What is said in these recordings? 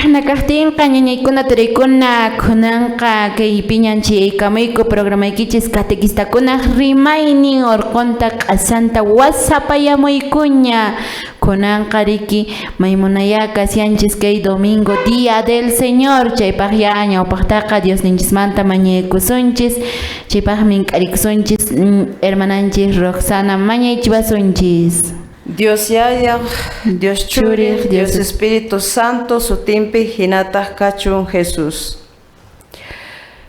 Ahna kaqtinqa ñañaykuna turaykuna kunanqa kaypiñan chiyaykamuyku programaykichis catequistakunaq rimaynin orqonta q'asanta wasapayamuykuña. Kunanqa riki maymunayá kashanchis kay domingo día del Señor, chaypaq ya ñawpaqtaqa Diosninchismanta mañaykusunchis, chaypaqmi k'arikusunchis hermananchis Roxana mañaychiwasunchis. Dios Yaya, Dios Churi, Dios Espíritu Santo, sutinpi hinataq kachun Jesús.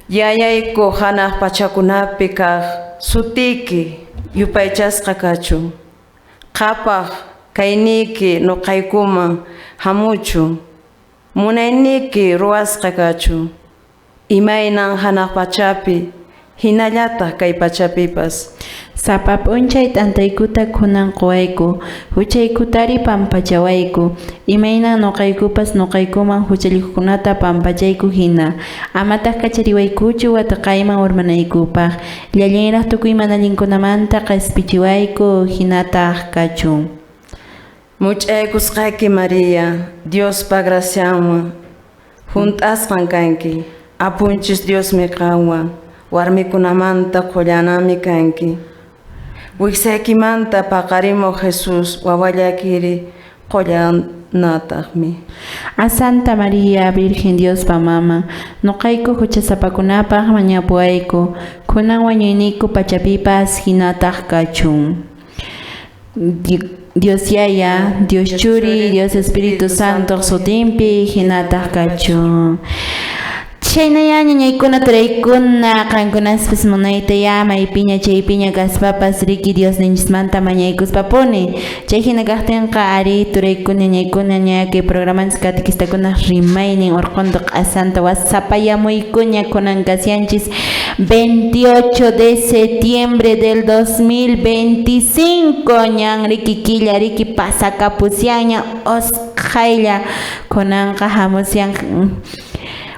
Yayayku hanaq pachakunapi kaq sutiyki yupaychasqa kachun. Qhapaq kayniyki nuqaykuman hamuchun. Munayniyki ruwasqa kachun. Imaynan hanaq pachapi, hinallataq kay pachapipas. Sapa p'unchay t'antaykuta kunan quwayku, huchaykutari pampachawayku, imaynan nuqaykupas nuqaykuman huchallikuqkunata pampachayku hina, amataq kachariwaykuchu wataqayman urmanaykupaq, llallinraq tukuy mana allinkunamanta q'ispichiwayku, hinataq kachun. Much'aykusqayki María, Diospa gracianwan hunt'asqan kanki, Apunchis Diosmi qanwan, warmikunamanta qullanami kanki. Wiksaykimanta paqarimuq Jesús wawallakiri qullanataqmi. A Santa María, Virgen Diospa mama, nuqayku huchasapakunapaq mañapuwayku, kunan wañuyniyku pachapipas hinataq kachun. Dios Yaya, Dios Churi, Dios Espíritu Santo sutinpi hinataq kachun. Chhaynaya ñañaykuna turaykuna qankunaspas munayta ya maypiña chaypiña kaspapas riki Diosninchismanta mañaykuspapuni. Chay hina kaqtinqa ari turaykuna ñañaykuna ña kay programanchis catequistakunaq rimaynin orqonta q'asanta wasapayamuykuña kunan kashanchis 28 de septiembre del 2025 ñan riki killa riki pasakapusianña osqhaylla kunanqa hamushan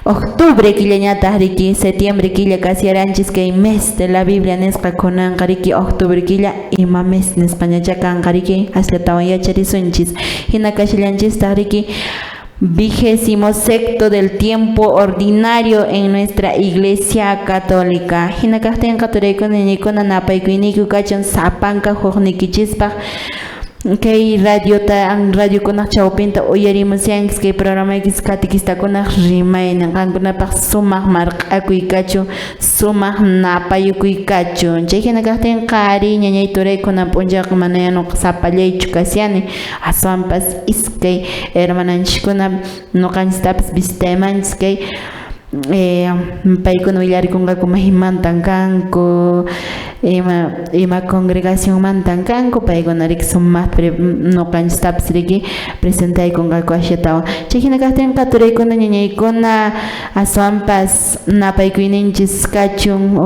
octubre killañataq riki septiembre killa kasharanchis kay mes de la Biblia nisqa kunanqa riki octubre killa ima mes nisqañachá kanqa riki asllatawan yacharisunchis hina kashallanchistaq riki vigésimo sexto del tiempo ordinario en nuestra Iglesia Católica. Hina kaqtinqa turaykuna ñañaykuna napaykuyniyku kachun sapanka hukniykichispaq kay radiota radiokunaq chawpinta uyarimushanchis kay programaykichis catequistakunaq rimaynin qankunapaq sumaq marq'akuy kachun sumaq napayukuy kachun. Chay hina kaqtinqa ari ñañay turaykuna p'unchawqa manaya nuqa sapallaychu kashani aswanpas iskay hermananchiskuna nuqanchistapas visitaymanchis kay paykuna willarikunqaku maymantan kanku ima congregacionmantan kanku paykuna riki sumaqta nuqanchistapas riki presentaykunqaku ashatawan. Chay hina kaqtinqa turaykuna ñañaykuna aswanpas napaykuyninchis kachun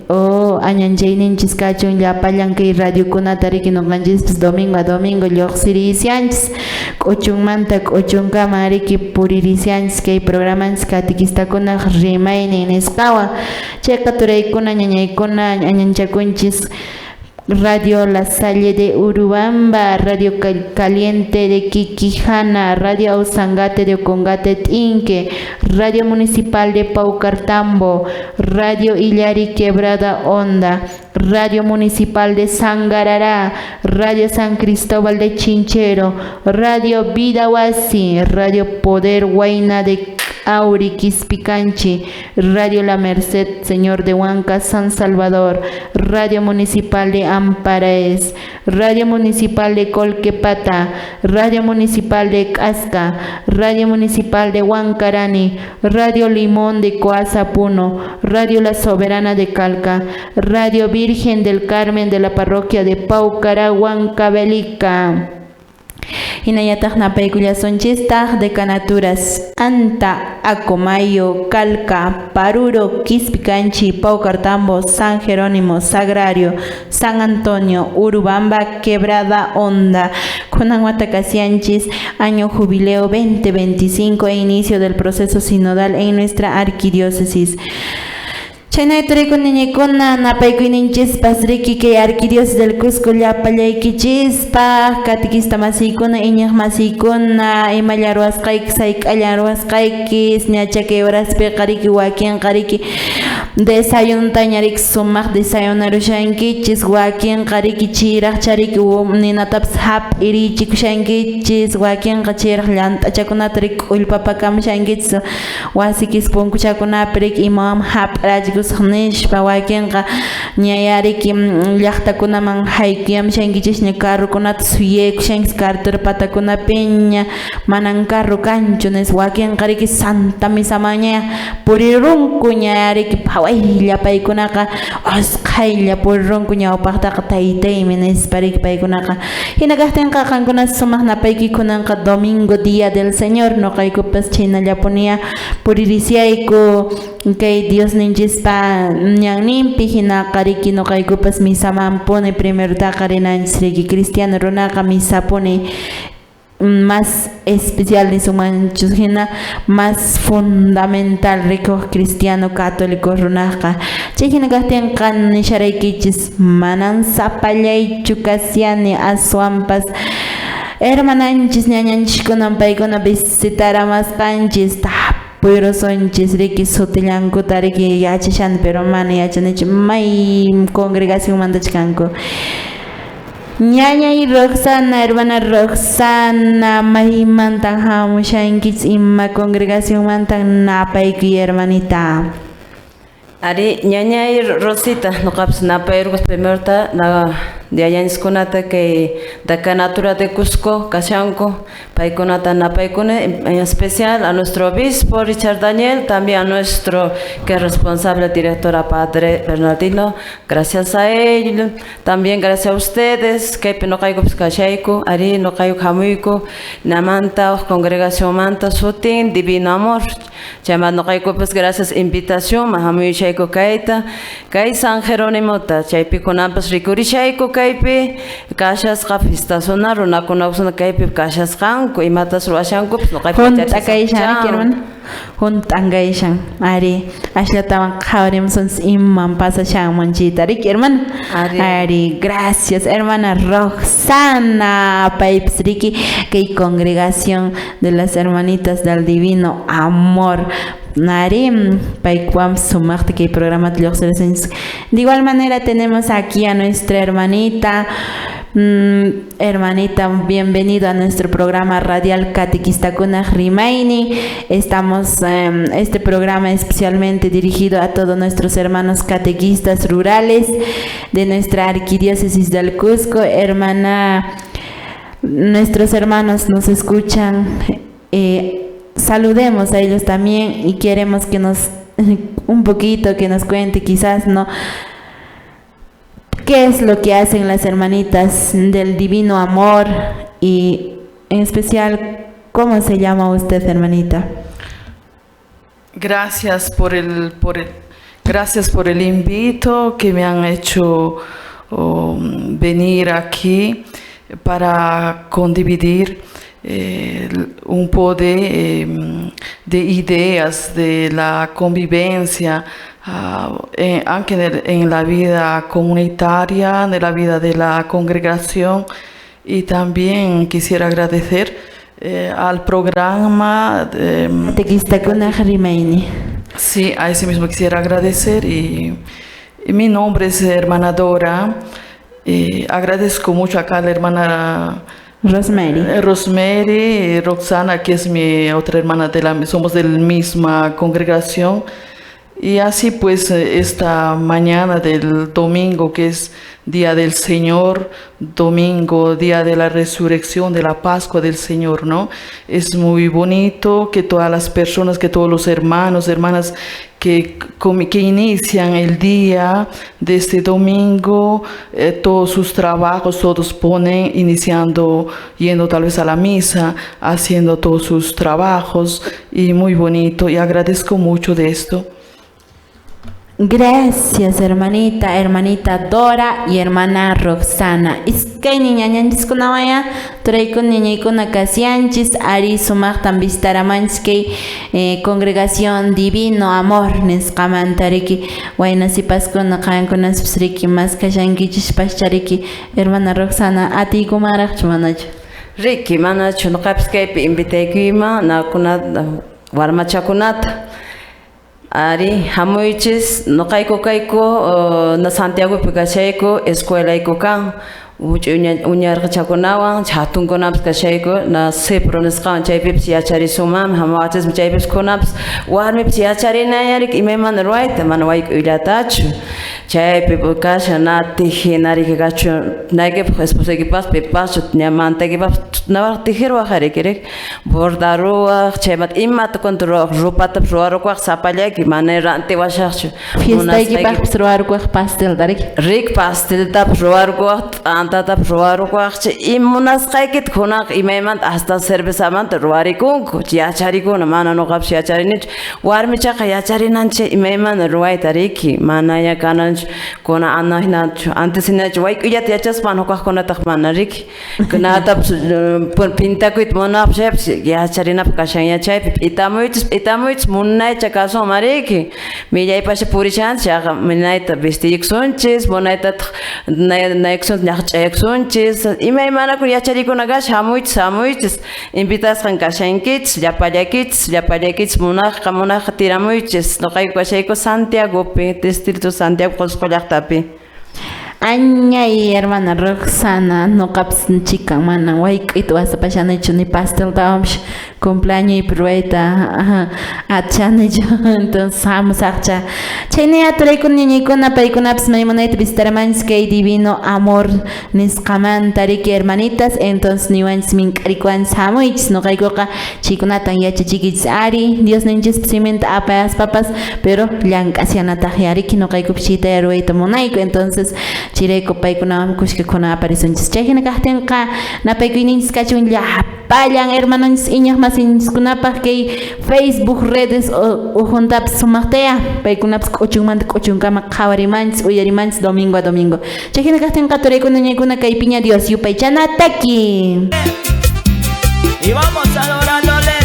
o añanchayninchis kachun llapallan kay radiokunata riki nuqanchispas domingo a domingo lluqsirishanchis k'uchunmanta k'uchunkama riki puririshanchis kay programanchis catequistakunaq rimaynin nisqawan. Chayqa turaykuna ñañaykuna añanchakunchis Radio La Salle de Urubamba, Radio Caliente de Quiquijana, Radio Ausangate de Ocongate Tinque, Radio Municipal de Paucartambo, Radio Illari Quebrada Honda, Radio Municipal de Sangarará, Radio San Cristóbal de Chinchero, Radio Vida Huasi, Radio Poder Huayna de Auri Quispicanchi, Radio La Merced Señor de Huanca San Salvador, Radio Municipal de Amparaes, Radio Municipal de Colquepata, Radio Municipal de Casca, Radio Municipal de Huancarani, Radio Limón de Coazapuno, Radio La Soberana de Calca, Radio Virgen del Carmen de la Parroquia de Paucara, Huancavelica. Hinallataq napaykullasunchistaq decanaturas Anta, Acomayo, Calca, Paruro, Quispicanchi, Paucartambo, San Jerónimo, Sagrario, San Antonio, Urubamba, Quebrada Honda. Kunan wata kashanchis, año jubileo 2025 e inicio del proceso sinodal en nuestra arquidiócesis. Chhaynayta riki niñikuna napaykuyninchispas riki kay Arquidiócesis del Cusco llapallaykichispaq catequista masiykuna iñiq masiykuna imalla ruwasqaykis hayk'allan ruwasqaykis ñacha kay horaspiqa riki wakinqa riki desayunotaña riki sumaq desayunarushankichis wakinqa riki chayraqcha riki ninatapas hap'irichikushankichis wakinqa chayraq llant'achakunata riki k'ullpapakamushankichis wasikis punkuchakunapi riki imawanmi hap'irachikusaq nispa wakinqa ñaya riki llaqtakunaman haykuyamushankichisña carrokunata suyaykushankichis carretera patakunapiña manan carro kanchu nispa wakinqa riki Santa Misamanña purirunku ña riki phawaylla paykunaqa usqhaylla purirunku ñawpaqtaqa taytaymi nispa riki paykunaqa hina kaqtinqa qankuna sumaq napaykikunanqa domingo día del Señor noqaykupas chhaynallapuniya puririsiayku kay Diosninchispa ñanninpi hinaqa riki noqaykupas misamanpuni primerotaqa rinanchis riki cristiano runaqa misapuni más especial nisunmanchus hina más fundamental rikuq cristiano católico runaqa chay hina kaqtinqa nisharaykichis manan sapallaychu kashani aswanpas hermananchis ñañanchiskunan paykuna visitaramasqanchis tapuyrusunchis riki sutillankuta riki yachashani pero mana yachanichu may congregacionmantachu kanku. Ñañay Roxana, hermana Roxana, maymantan hamushankichis ima congregacionmantan napaykuy hermanita. Ari ñañay Rosita, noqapas napayrukos primerota na ñañanchiskunata kay Decanatura de Cusco, kashanku, paykunata napaykuni, en especial a nuestro obispo Richard Daniel, también a nuestro que es responsable directora Padre Bernardino, gracias a él, también gracias a ustedes, kaypi noqaykupas kashayku, ari noqayku hamuyku, namanta congregación manta sutin Divino Amor, chaymanta noqaykupas gracias invitación hamuyshayku kayta, kay San Jerónimota, chaypi kunanpas rikurishayku kaypi kashasqa fiestasuna runakunapis kaypi kashasqanku imatas ruwashankupas noqayku Hunt'a kayshan riki hermana, hunt'an kayshan ari asllatawan qhawarimusunchis iman pasashanman chayta riki hermana. Ari. Ari, gracias hermana Roxana, paypis riki kay congregación de las hermanitas del Divino Amor. Nari, paykuwan sumaqta kay programata lluqsirisunchis. De igual manera tenemos aquí a nuestra hermanita, hermanita, bienvenido a nuestro programa radial Catequistakunaq Rimaynin. Estamos, este programa especialmente dirigido a todos nuestros hermanos catequistas rurales de nuestra arquidiócesis del Cusco. Hermana, nuestros hermanos nos escuchan, saludemos a ellos también y queremos que nos un poquito que nos cuente quizás, ¿no? ¿Qué es lo que hacen las hermanitas del Divino Amor? Y en especial, ¿cómo se llama usted, hermanita? Gracias por el invito que me han hecho venir aquí para condividir un poco de ideas de la convivencia, anche en la vida comunitaria, en la vida de la congregación. Y también quisiera agradecer al programa de Catequistakunaq Rimaynin. Sí, a ese mismo quisiera agradecer y mi nombre es hermana Dora. Y agradezco mucho acá a la hermana Rosemary. Rosemary, Roxana, que es mi otra hermana, somos de la misma congregación. Y así pues esta mañana del domingo, que es Día del Señor, domingo, día de la resurrección, de la Pascua del Señor, ¿no? Es muy bonito que todas las personas, que todos los hermanos, hermanas que inician el día de este domingo, todos sus trabajos, todos ponen, iniciando, yendo tal vez a la misa, haciendo todos sus trabajos, y muy bonito, y agradezco mucho de esto. Gracias, hermanita, hermanita Dora y hermana Roxana. Iskaynin ñañanchiskunawanya turaykuna ñañaykuna kasianchis ari sumaqtan visitaramanchis kay congregación Divino Amor nisqamanta riki wayna sipaskuna qankunaspas riki maskashankichis paschariki hermana Roxana atiykumanraqchu manachu? Riki manachu nuqapis kaypi invitaykuyman nakunata warmachakunata. Ari hamuychis nuqayku kayku na Santiagopi kashayku escuelayku kan uñarqachakunawan hatunkunapas kashayku na Cepro nisqawan chaypipas yacharisuman hamawachismi chaypipas kunapas warmipas yacharinayariki imaymana ruwayta mana wayk'uyllatachu chaypi kashan na tijinariki kachu naykipaq esposaykipas pipaschu ñamantaykipas nawaq tijiruwaq ariki rik bordaruwaq chaymanta imata kunta ruwaq rupatapas ruwarukuwaq sapallayki mana rantiwashaqchu Fiestaykipaqpas ruwarukuwaq pastelta riki rik pasteltapas ruwarukuwaq t'antatapas ruwarukuwaqchi munasqaykita kunanqa imaymanta hasta cervezamanta ruwarikunku yacharikuna mana nuqapas yacharinichu warmichaqa yacharinanchik imaymana ruwayta riki manaña kananchu kuna anahinachu antes hinachu wayk'uyllata yachaspa nuqaqkunataq mana riki kunatapas pintakuyta munaqpas chaypas yacharinapaq kashan chaypi p'itamuychis p'itamuychis munaycha kasun mariki millaypasha purishanchis yaqa munayta vestiykusunchis munaytataq naykusunchis ñaqch'aykusunchis imaymanakuna yacharikuna kashan hamuychis hamuychis invitasqan kashankichis llapallaykichis llapallaykichis munaqqa munaqqa tiramuychis nuqayku kashayku Santiagopi distrito Santiago Qusqu llaqtapi. Añay hermana Roxana nuqapas chikan mana wayk'uyta wasapashanichu ni pasteltawanpas cumpleañoypi ruwayta atishanichu entonces hamusaqcha chayna turaykuna ñañaykuna paykunapas maymunayta visitaramanchis kay Divino Amor nisqamanta riki hermanitas entonces niwanchis mink'arikuwanchis hamuychis nuqaykuqa chaykunatan yachachikichis ari Diosninchispa siminta apayaspapas pero llank'asyanataq riki nuqaykupas chayta ruwayta munayku entonces chayrayku paykunawan kushkakuna aparisunchis chay hina kaqtinqa napaykuyninchis kachun llapallan hermanonchis iñaq masinchiskunapaq kay Facebook redes ujuntapas sumaqtaya paykunapas k'uchunmanta k'uchunkama qhawarimanchis uyarimanchis domingo a domingo chay hina kaqtinqa turaykuna ñañaykuna kaypiña Dios yupaychana taki. Y vamos adorándole.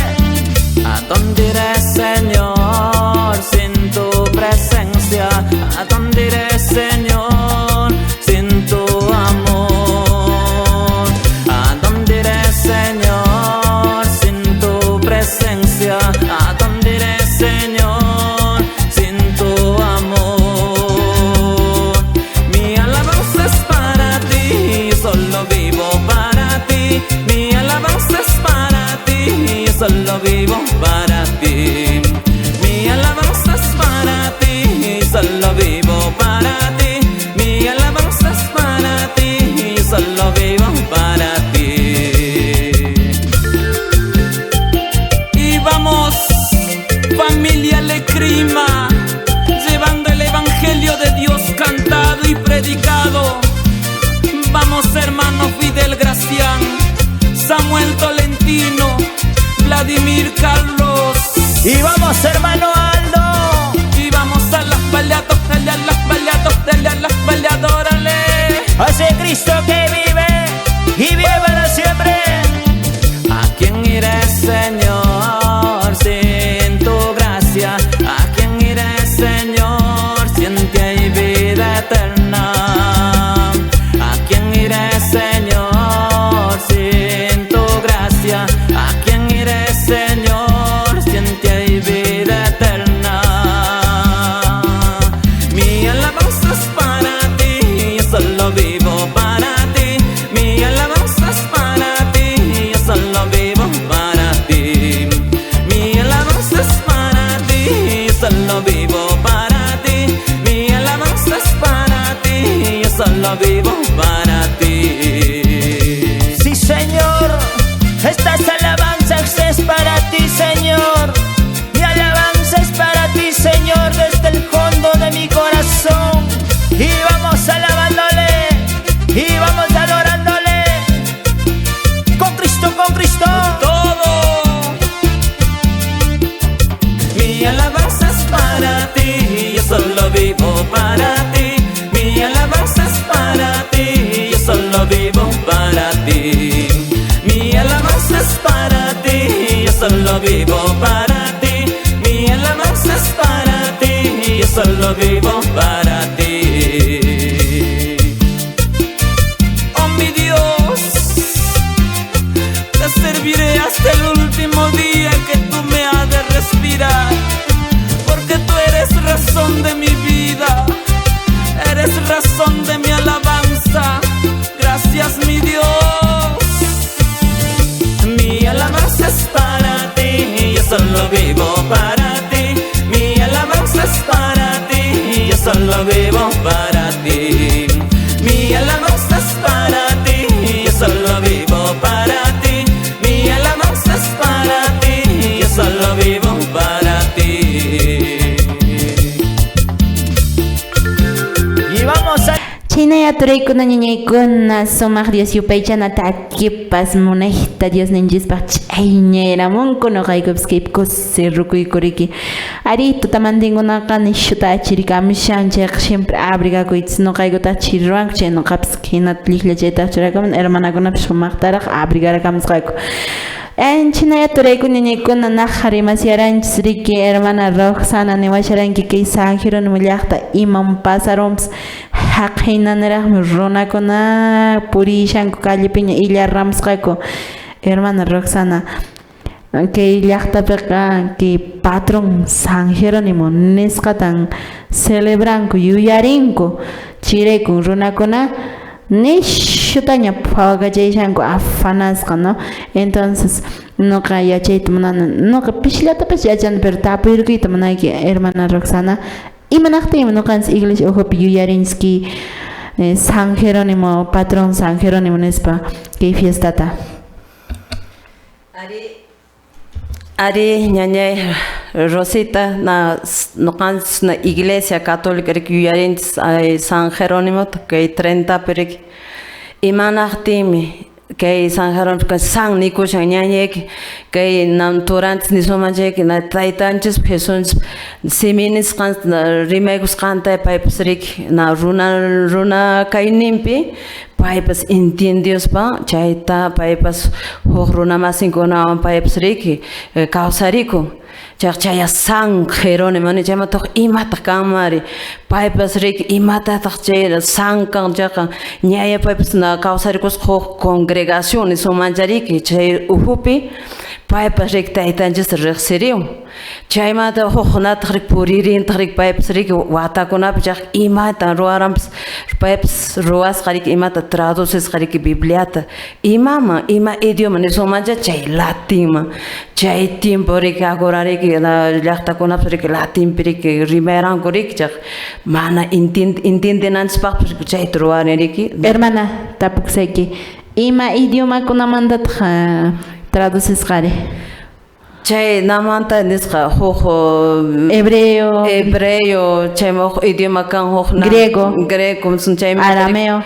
¿A dónde iré, Señor, sin tu presencia? ¿A dónde iré, Señor, sin tu amor? ¿A dónde iré, Señor, sin tu presencia? ¿A dónde iré, Señor, sin tu amor? Mi alabanza es para ti, solo vivo para ti. Mi alabanza es para ti, solo vivo para ti. Mi alabanza es para ti, solo vivo para ti. Mi alabanza es para ti, solo vivo para ti. Y vamos, familia Lecrima, llevando el evangelio de Dios cantado y predicado. Vamos, hermano Fidel Gracián, Samuel Tolentino, Vladimir Carlos. Y vamos, hermano Aldo. Y vamos a las baleados, dale a las baleados, dale a las baleadórale. Hace Cristo que vive y vive para siempre. ¿A quién iré, Señor, sin tu gracia? ¿A quién iré, Señor, si en ti hay vida eterna? ¿A quién iré, Señor, sin tu gracia? ¿A quién iré, Señor, si en ti hay vida eterna? Mi alabanza es para ti, solo vivo para ti. para ti. Mi alabanza es para ti, yo solo vivo para ti. Mi alabanza es para ti, yo solo vivo para ti. Mi alabanza es para ti, yo solo vivo para ti. Oh mi Dios, te serviré hasta el último día que tú me has de respirar, porque tú eres razón de mi vida, eres razón de mi alabanza. Gracias, mi Dios. Mi alabanza es para ti, yo solo vivo para ti. Mi alabanza es para ti, yo solo vivo para ti. Mi alabanza es para ti, yo solo vivo para ti. Mi alabanza es para ti, yo solo vivo para ti. Y vamos a Chhaynaya turaykuna ñañaykuna sumaq Dios yupaychana takipas munayta Diosninchispaq ch'ayñayramunku nuqaykupas kaypi kusi rukuykuriki. Ari tutamantinkunaqa nishuta achirikamushan chayqa siempre abrigakuychis nuqaykutaq chiriruwanku chay nuqapas hinata llikllachaytaq churakamun hermanakunapas sumaqtaraq abrigarakamusqaku. Chhaynaya turaykuna ñañaykuna naqa rimasyaranchis riki hermana Roxana niwasharanki kay San Jerónimo llaqta imam pasarunpas haqhaynaniraqmi runakuna purishanku callepiña illarramusqaku. Hermana Roxana, kay llaqtapiqa kay patrón San Jerónimo nisqatan celebranku yuyarinku chiraykun runakuna nishutaña phawakachayashanku afanasqa, ¿no? Entonces nuqa yachayta munani, nuqa pishillatapas yachani, pero tapuyrukuyta munayki, hermana Roxana, imanaqtinmi nuqanchis iglesia ukhupi yuyarinchis kay San Jerónimo, patrón San Jerónimo nispa kay fiestata? Ari, ñañay Rosita, na nuqanchis na iglesia católica rik yuyarinchis San Jerónimo kay 30 rik imanaqtinmi kay San Jerónimo San nikushan ñañayki kay nam turanchis nisumanchayki na taytanchis Jesusninchis simi nisqan rimaykusqanta paypas rik na runa runa kayninpi paypas entiendespa chayta paypas huk runamasinkunawan paypas riki kawsarikun. Chaya San Jerónimo ni chaymataq imataq kanmari paypas riki imatataq chay San kan chayqa ñaya paypas na kawsarikusqa huk congregación nisumanchariki chay ukhupi paypas riki taytanchista riqsiriwan chaymanta hukkunataq riki puririntaq riki paypas riki watakunapi chayqa imatan ruwaranpas paypas ruwasqa riki imata traducisqa riki Bibliata imaman ima idioma nisumancha chay latinman chay tiempo riki agora riki llaqtakunapas riki latinpi riki rimayranku riki chayqa mana entiendenanchispaqpas chayta ruwarin riki. Hermana, tapukusayki, ima idiomakunamantataq traducisqari? Chay namanta nisqa huk hebreo, hebreo chay huk idioma kan huk griego, griego chay arameo,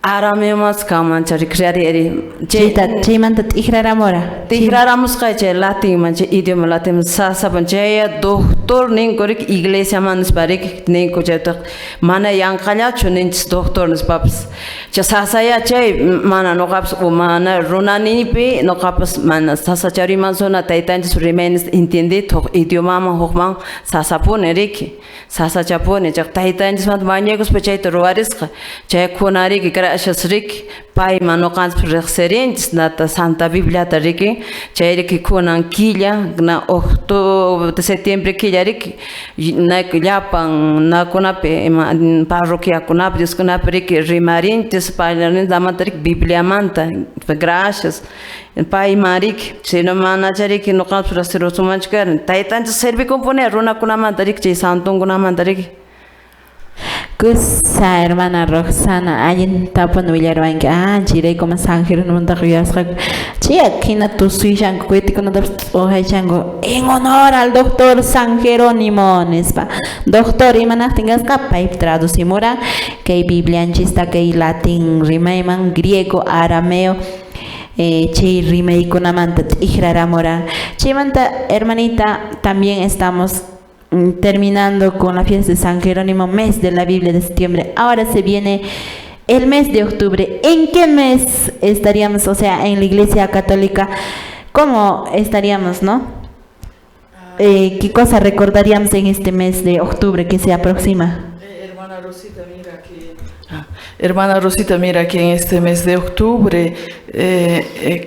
arameo mas kanman chay rari chayta chaymanta t'ikraramura t'ikraramusqa chay latinman chay idioma latin sasapan chay doctor ninku riki iglesiaman nispa riki ninku chaytaq mana yanqallachu ninchis doctor nispapas chay sasaya chay mana nuqapas mana runanipi nuqapas mana sasachariman suna taytanchis rimaynis entiendit huk idiomaman hukman sasapuni riki sasachapuni chay taytanchismanta mañakuspa chayta ruwarisqa chay kuna riki gracias riki payman nuqanchis riqsirinchis nata Santa Bibliata riki chay riki kunan killa na octubre septiembre killa riki na llapan nakunapi ima parroquiakunapi Dioskunapi riki rimarinchis paylarinchis damanta riki Bibliamanta gracias payman riki sino manacha riki nuqanchis riqsirusunmanchu karan taytanchis servikunpuni runakunamanta riki chay santunkunamanta riki. Kusa hermana Roxana, allin tapun willarwanki, chayrayku San Jerónimotaqa yuyasqaku chayaq hina tusuyashanku cohetekunatapas t'uqayshanku en honor al doctor San Jerónimo nispa. Doctor imanaqtin kasqa pay traducimuran kay Biblianchista kay latín rimayman griego, arameo chay rimaykunamanta t'ikraramuran. Chaymanta hermanita también estamos Terminando con la fiesta de San Jerónimo, mes de la Biblia de septiembre. Ahora se viene el mes de octubre. ¿En qué mes estaríamos? O sea, en la Iglesia Católica, ¿cómo estaríamos, no? ¿Qué cosa recordaríamos en este mes de octubre que se aproxima? Hermana Rosita, mira que Hermana Rosita, mira que en este mes de octubre,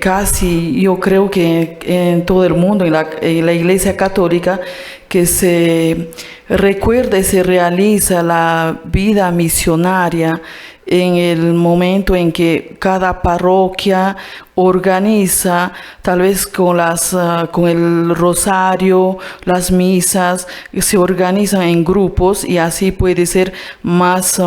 casi yo creo que en todo el mundo, en la Iglesia Católica, que se recuerda y se realiza la vida misionaria en el momento en que cada parroquia organiza, tal vez con el rosario, las misas, se organizan en grupos y así puede ser más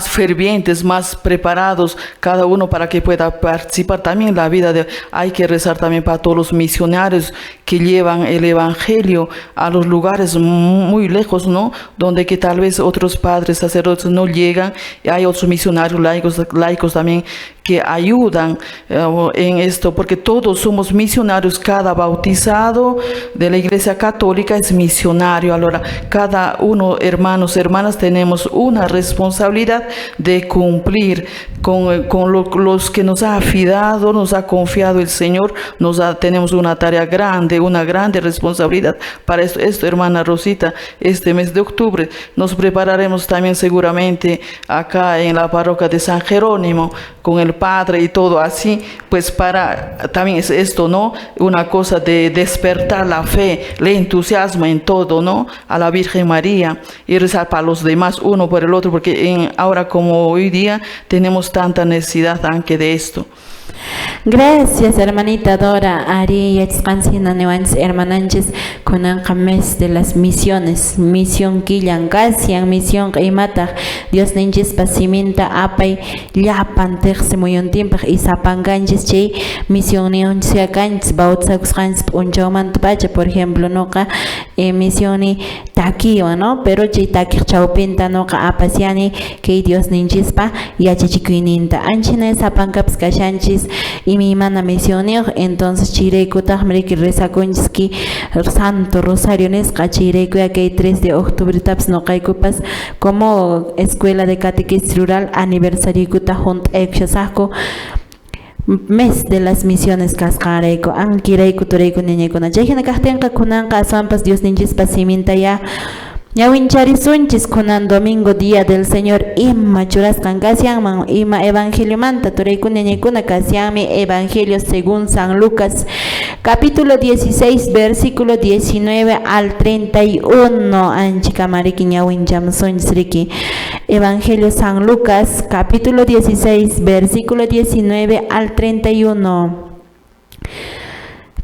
fervientes, más preparados cada uno para que pueda participar también en la vida de. Hay que rezar también para todos los misionarios que llevan el evangelio a los lugares muy lejos, ¿no? Donde que tal vez otros padres sacerdotes no llegan, y hay otros misionarios laicos también que ayudan en esto, porque todos somos misionarios, cada bautizado de la Iglesia Católica es misionario. Ahora, cada uno, hermanos, hermanas, tenemos una responsabilidad de cumplir con los que nos ha afidado, nos ha confiado el Señor, tenemos una tarea grande, una grande responsabilidad para esto, hermana Rosita, este mes de octubre. Nos prepararemos también seguramente acá en la parroquia de San Jerónimo, con el Padre y todo así, pues para también es esto, ¿no? Una cosa de despertar la fe, el entusiasmo en todo, ¿no? A la Virgen María y rezar para los demás, uno por el otro, porque ahora como hoy día tenemos tanta necesidad aunque de esto. Gracias, hermanita Dora. Ari yachasqanchis niwanchis hermananchis kunanqa mes de las misiones. Misión killan kashan, misión imataq Diosninchispa siminta apay llapan tiqsi muyuntinpaq y sapankanchis chay misionniyunchis kanchis bautizakusqanchis p'unchawmanta pacha. Por ejemplo, nuqa misionni takiywan, no? Pero chay takiq chawpinta nuqa apasiani kay Diosninchispa yachachikuyninta. Anchina sapankapas kashanchis imaymana misionniyuq, entonces chayraykutaqmi riki rezakunchis ki Santo Rosario nisqa. Chayraykuya kay 3 de octubretapas nuqaykupas como Escuela de Catequesis Rural aniversarioykuta hunt'aykushasaqku mes de las misiones kasqanrayku. Ankirayku turayku ñañaykuna, chayhina kaqtinqa kunanqa aswanpas Diosninchispa siminta ya ñawincharisunchis. Kunan domingo, día del Señor, ima churasqan kashanman, ima evangeliomanta, turayku ñañaykuna? Kashanmi Evangelio según San Lucas, capítulo 16, versículo 19 al 31. Anchikama riki ñawinchamusunchis riki. Evangelio San Lucas, capítulo 16, versículo 19 al 31.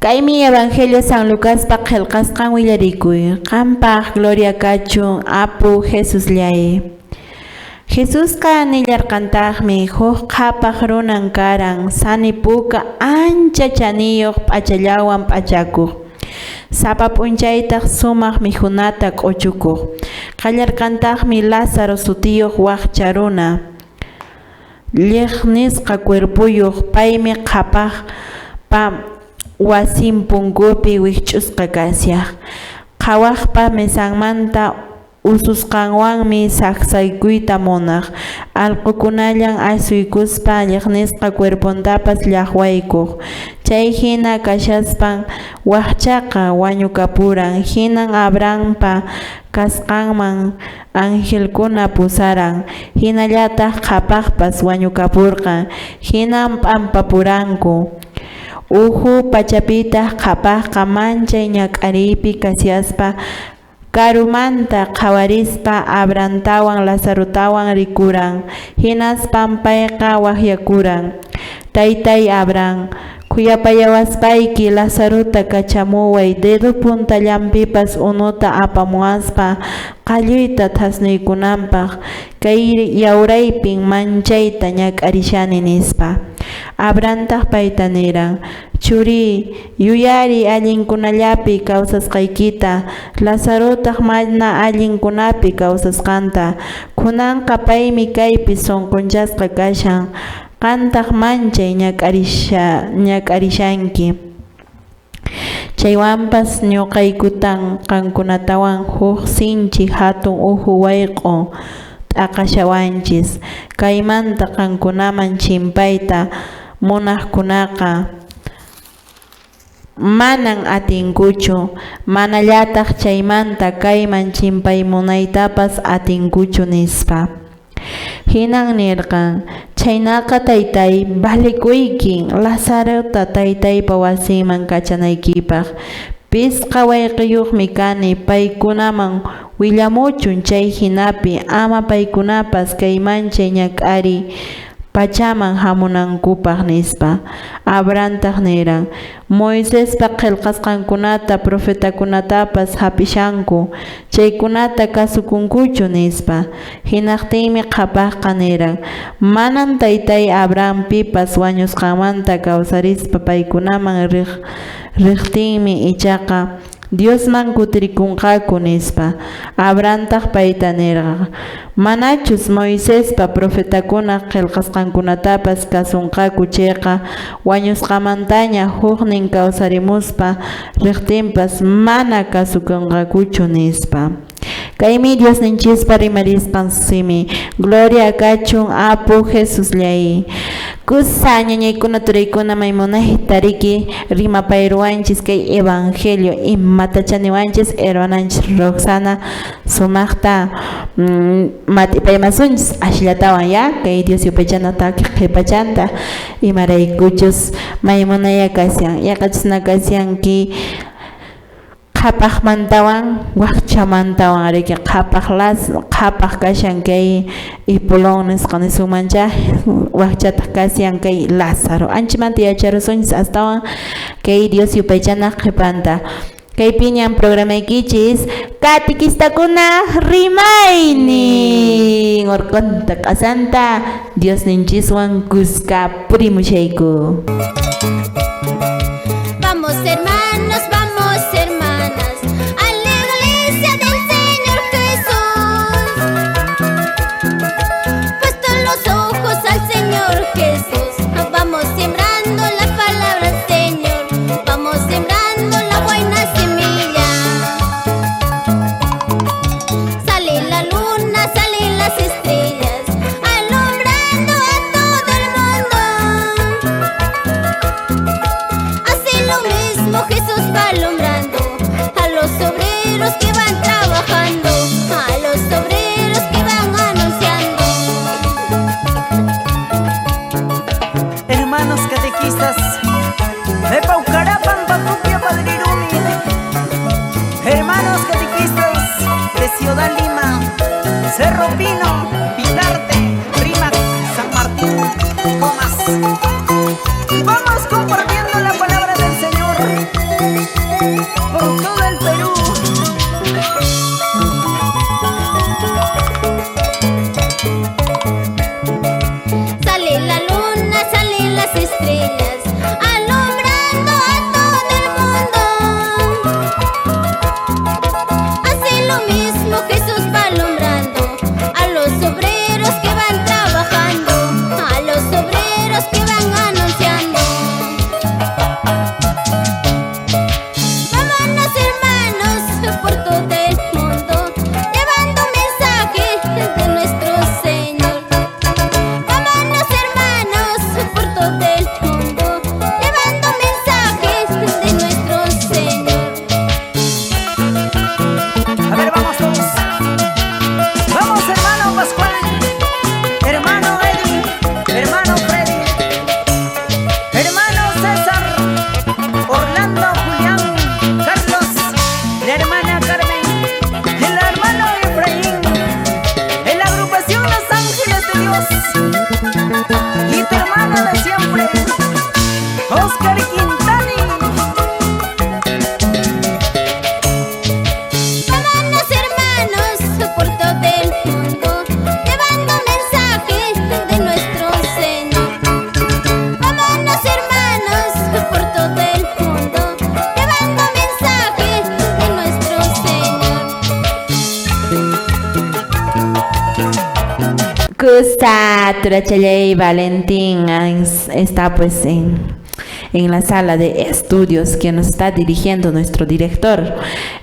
Kaymi Evangelio San Lucaspa qillqasqan willarikuy. Qampaq gloria kachun, Apu Jesusllay. Jesusqa nillarqantaqmi: Huk qhapaq runan karan, sani puka ancha chaniyuq p'achallawan p'achakuq. Sapa p'unchaytaq sumaq mikhunata q'uchukuq. Kallarqantaqmi Lázaro sutiyuq wakcha runa. Lliqnisqa cuerpuyuq, paymi qhapaqpa wasin punkupi wikch'usqa kashaq. Qhawaqpa mesanmanta ususqanwanmi saksaykuyta munaq. Allqukunallan asuykuspa lliqnisqa cuerpontapas llaqwaykuq. Chay hina kashaspan wakchaqa wañukapuran. Hinan Abrahampa kasqanman angelkuna pusaran. Hinallataq qhapaqpas wañukapurqan. Hinan p'ampapuranku. Uhu pachapitaq qhapaqqa manchay ñak'ariypi kashaspa karumanta qhawarispa Abrahamtawan Lazarotawan rikuran. Hinaspan payqa waqyakuran: 'Taytay Abraham, khuyapayawaspayki Lazarota kachamuway dedo puntallanpipas unuta apamuwaspa qalluyta thasnuykunanpaq, kay yawraypin manchayta ñak'arishani', nispa. Abrahamtaq payta niran: 'Churiy, yuyariy allinkunallapi kawsasqaykita, Lazarotaq mana allinkunapi kawsasqanta. Kunanqa paymi kaypi sunqunchasqa kashan, qantaq manchay ñak'arishanki. Chaywanpas ñuqaykutan qankunatawan huk sinchi hatun uhu wayq'o t'aqashawanchis, kaymanta qankunaman chimpayta munaqkunaqa manan atinkuchu, manallataq chaymanta kayman chimpay munaytapas atinkuchu, nispa. Hinan nirqan: Chhaynaqa taytay, valekuykin Lazarota taytaypa wasinman kachanaykipaq. Pisqa wayqiyuqmi kani, paykunaman willamuchun, chay hinapi ama paykunapas kay manchay ñak'ariy pachaman hamunankupaq, nispa. Abrahamtaq niran: Moisespa qelqasqankunata profetakunatapas hap'ishanku, chaykunata kasukunkuchu, nispa. Hinaqtinmi qhapaqqa niran: Manan taytay Abraham, pipas wañusqanmanta kawsarispa paykunaman riqtinmi ichaqa Diosman kutirikunqaku, nispa. Abrahamtaq payta nirqan: Manachus Moisespa profetakunaq qelqasqankunatapas kasunqaku chayqa, wañusqamantaña huknin kawsarimuspa riqtinpas mana kasukunqakuchu, nispa. Kaymi Diosninchispa rimarisqan simi. Gloria kachun Apu Jesusllay. Kusa ñañaykuna turaykuna maymunayta riki rimapayruwanchis kay evangelio imatacha niwanchis hermananchis Roxana sumaqta mat'ipaymasunchis asllatawan ya kay Dios yupaychana takiq qhipachanta imaraykuchus maymunaya kashan yaqachisna kashanki qhapaqmantawan wakchamantawan riki qhapaq qhapaq kashan kay Ipulón nisqa nisunmancha wakchataq kashan kay Lázaro. Anchimanta yacharusunchis astawan kay Dios yupaychana qhipanta. Kay piñan programaykichis katikistakuna rimaynin orqonta q'asanta Dios ninchiswan kuska purimushayku. Vamos hermanos, vamos hermanas, a la iglesia del Señor Jesús. Puesto los ojos al Señor Jesús, vamos sembrando la palabra del Señor, vamos sembrando la buena semilla. Sale la luna, salen las estrellas, alumbrando a todo el mundo. Hace lo mismo Jesús va alumbrando a los obreros que van trabajando, a los obreros que van anunciando. Hermanos catequistas, me paucarapan patupia padrirumi. Hermanos catequistas de Ciudad Lima, Cerro Pino, Vitarte, Rímac, San Martín, Comas. Vamos compartiendo la palabra del Señor por todo el Perú. Sale la luna, salen las estrellas, alumbrando a todo el mundo. Hace lo mismo Jesús va alumbrando a los obreros que van trabajando, a los obreros que van anunciando. Vámonos hermanos por todo el mundo, llevando mensaje de nuestro Señor. Vámonos hermanos por todo el mundo, llevando mensajes de nuestro Señor. A ver, vamos todos. Vamos, hermano Pascual, hermano Edwin, hermano Freddy, hermano César, Orlando, Julián, Carlos, la hermana Carmen y el hermano Efraín. En la agrupación Los Ángeles de Dios y tu hermano de siempre, Oscar Quintani. Vámonos hermanos por todo el mundo, llevando mensajes de nuestro Señor. Vámonos hermanos por todo el mundo, llevando mensajes de nuestro Señor. Kusa turachallay Valentín está pues en en la sala de estudios que nos está dirigiendo nuestro director.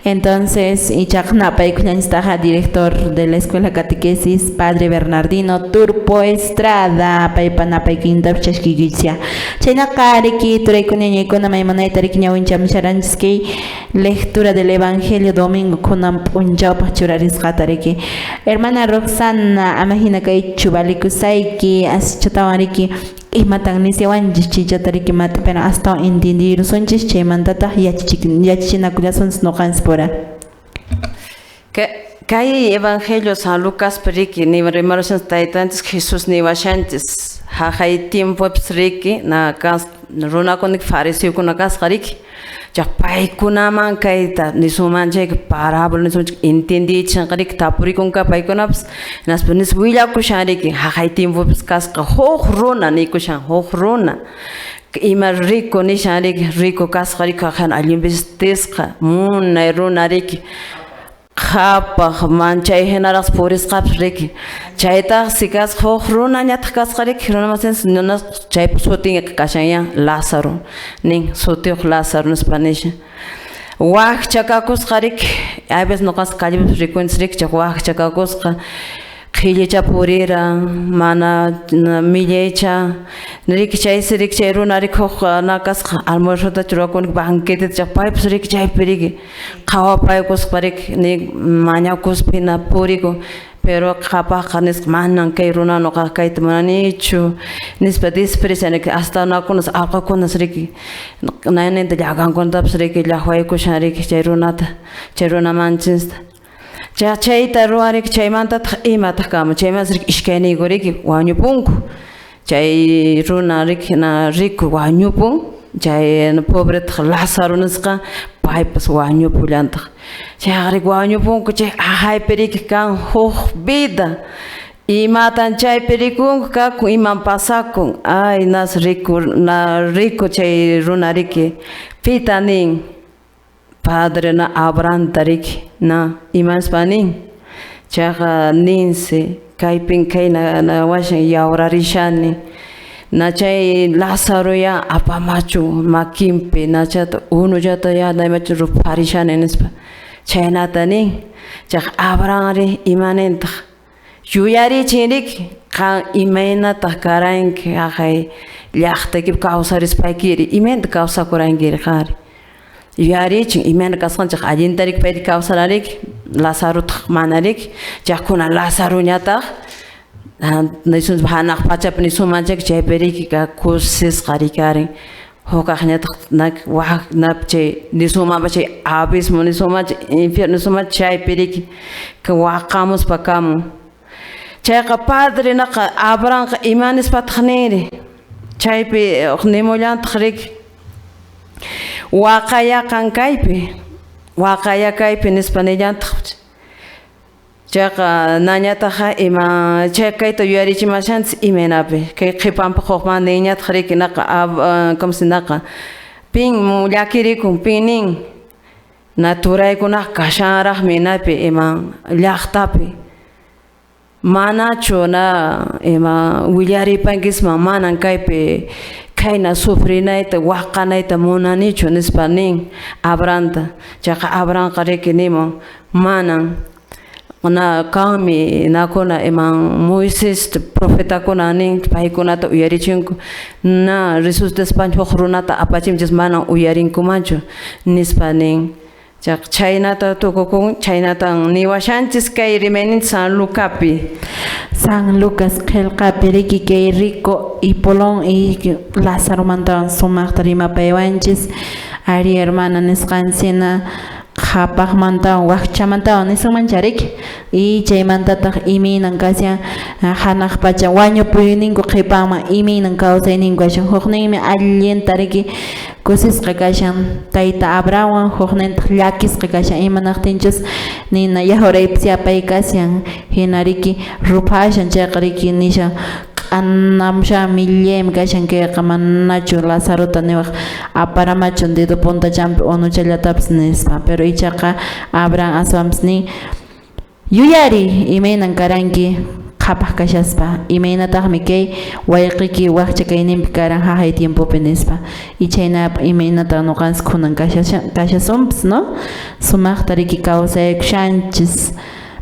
Entonces, ichaqa napaykullanchistaqa director de la Escuela Catequesis, Padre Bernardino Turpo Estrada, paypa napaykuynintapas chaskiykichis. Chaynaqa riki turaykuna ñañaykuna maymanayta riki ñawinchamusharanchis kay lectura del Evangelio domingo kunan p'unchawpaq churarisqata riki. Hermana Roxana, ama hina kaychu valikusayki, aschatawan riki imatan nisyawanchis chaychata riki mat'ipina astawan entendirusunchis chaymantataq yachachinakullasunchis ñuqanchis pura. Kay Evangelio San Lucas riki rimarushanchis taytanchis Jesús niwashanchis haqay tiempopis riki na kas runakunak fariseokuna kasqa riki chay paykunaman kayta nisunman chayka parábola nisunman chayka entendichinqa riki tapurikunka paykunapas hinaspa nispa willakushan riki haqay tiempopis kasqa huk runa nikushan huk runa ima rico nishan riki rico kasqa riki haqan allin vestisqa munay runa riki qhapaq manchay hinaraqsi purisqapas riki chaytaqsi kasqa huk runañataq kasqa riki runamasinchis chaypa sutinqa kashanya Lázaro nin sutiyuq Lázaro nispa nishan wakcha kakusqa riki a veces ñuqanchis callepi rikunchis riki chay wakcha kakusqa qhillicha puriran mana millaycha riki chaysi riki chay runa riki huk na kasqa almuerzota ruwakunik banqueteta chay paypas riki chaypi riki qhawapaykuspa riki ni mañakuspa hina purikun pero qhapaqqa nisqa manan kay runa ñuqaqa kayta munanichu nispa desprecian riki hasta nakunas allqukunas riki nayninta llakankunatapas riki llaqwaykushan riki chay runata chay runamanchista chay chayta ruwan riki chaymantataq imataq kamun chaymantas riki iskayniyku riki wañupunku chay runa riki na rico wañupun chay pobretaq Lázaro nisqa paypas wañupullantaq chayqa riki wañupunku chay haqaypi riki kan huk vida imatan chaypi rikunku kakun iman pasakun ay nas rico na rico chay runa riki pita nin padre na Abrahamta riki na imaspa nin chayqa ninsi kaypin kayna washan yawrarishani na chay Lázaro ya apamachu makinpi nachata unullata ya naymachu rupharishani nispa chhaynata nin chayqa Abrahamri imanintaq yuyarichin riki qan imaynataq karanki haqay llaqtaykipi kawsarispaykiri imaynata kawsakurankiri qanri yuyarichin imayna kasqanchik allinta riki payri kawsaran riki Lazarotaq mana riki chaykunan Lazaroñataq nisunchik hanaq pachapi nisunman chayka chaypi riki kusisqa rikarin hukaqñataq wak chay nisunmanpas chay abismo nisunman chay infierno nisunman chaypi riki waqamuspa kamun chayqa padre naqa Abrahamqa ima nispataq ninri chaypi nimullantaq riki waqayaqan kaypi waqaya kaypi nispa nillantaq chayqa nañataqa ima chay kayta yuyarichimashanchis imaynapi kay qhipanpaq hukman ninñataq riki naqa como se naqa pin llakirikun pin nin na turaykunaqa kashanraqmi napi ima llaqtapi manachu na ima willaripankisman manan kaypi khayna sufrinayta waqanayta munanichu nispa nin Abrahamta chayqa Abrahamqa riki nimun manan na kanmi nakuna iman Moisés profetakuna nin paykunata uyarichinku na risustaspanchik huk runata apachinchis manan uyarinkumanchu nispa nin chayqa chhaynata tukukun chhaynatan niwashanchis kay rimayninchis San Lucapi. San Lucas qillqapi riki kay rico Hipolón y Lázaromantawan sumaqta rimapaywanchis ari hermana nisqanchis qhapaqmantawan wakchamantawan nisunmancha riki y chaymantataq imaynan kashan hanaq pacha wañupuyninku qhipanman imaynan kawsayninku kashan hukninmi allinta riki kusisqa kashan tayta Abrahamwan huknintaq llakisqa kashan imanaqtinchus nina yawraypis yapay kashan hina riki ruphashan chayqa riki nishan k'anamushan millaymi kashan kayqa manachu Lazarota niwaq aparamachun dedo puntachanpi unuchallatapis nispa pero ichaqa Abraham aswanpis nin yuyariy imaynan karanki Qhapaq kashaspa, imaynataqmi kay wayqiyki wakcha kayninpi karan haqay tiempopi nispa. Y chhayna imaynatan ñuqanchis kunan kashasunpas, no? Sumaqta riki kawsaykushanchis.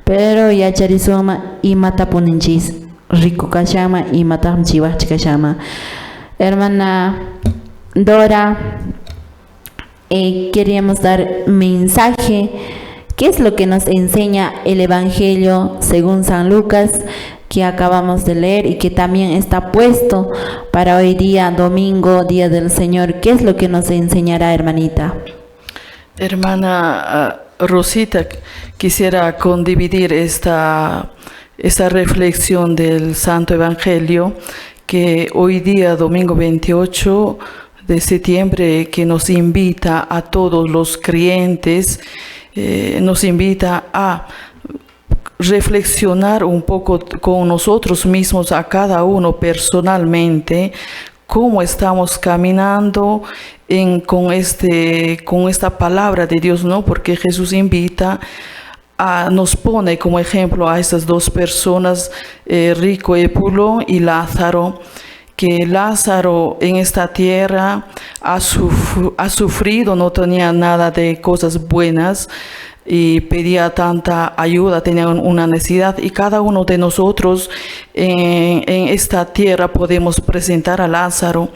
Pero yacharisunman imatapuninchis rico kashanman, imataqmi chay wakcha kashanman. Hermana Dora, queríamos dar mensaje. ¿Qué es lo que nos enseña el Evangelio según San Lucas que acabamos de leer y que también está puesto para hoy día, domingo, Día del Señor? ¿Qué es lo que nos enseñará, hermanita? Hermana Rosita, quisiera condividir esta reflexión del Santo Evangelio que hoy día, domingo 28 de septiembre, que nos invita a todos los creyentes, nos invita a reflexionar un poco con nosotros mismos, a cada uno personalmente, cómo estamos caminando con esta palabra de Dios, ¿no? Porque Jesús invita nos pone como ejemplo a estas dos personas, rico Epulo y Lázaro, que Lázaro en esta tierra ha sufrido, no tenía nada de cosas buenas y pedía tanta ayuda, tenía una necesidad, y cada uno de nosotros en esta tierra podemos presentar a Lázaro.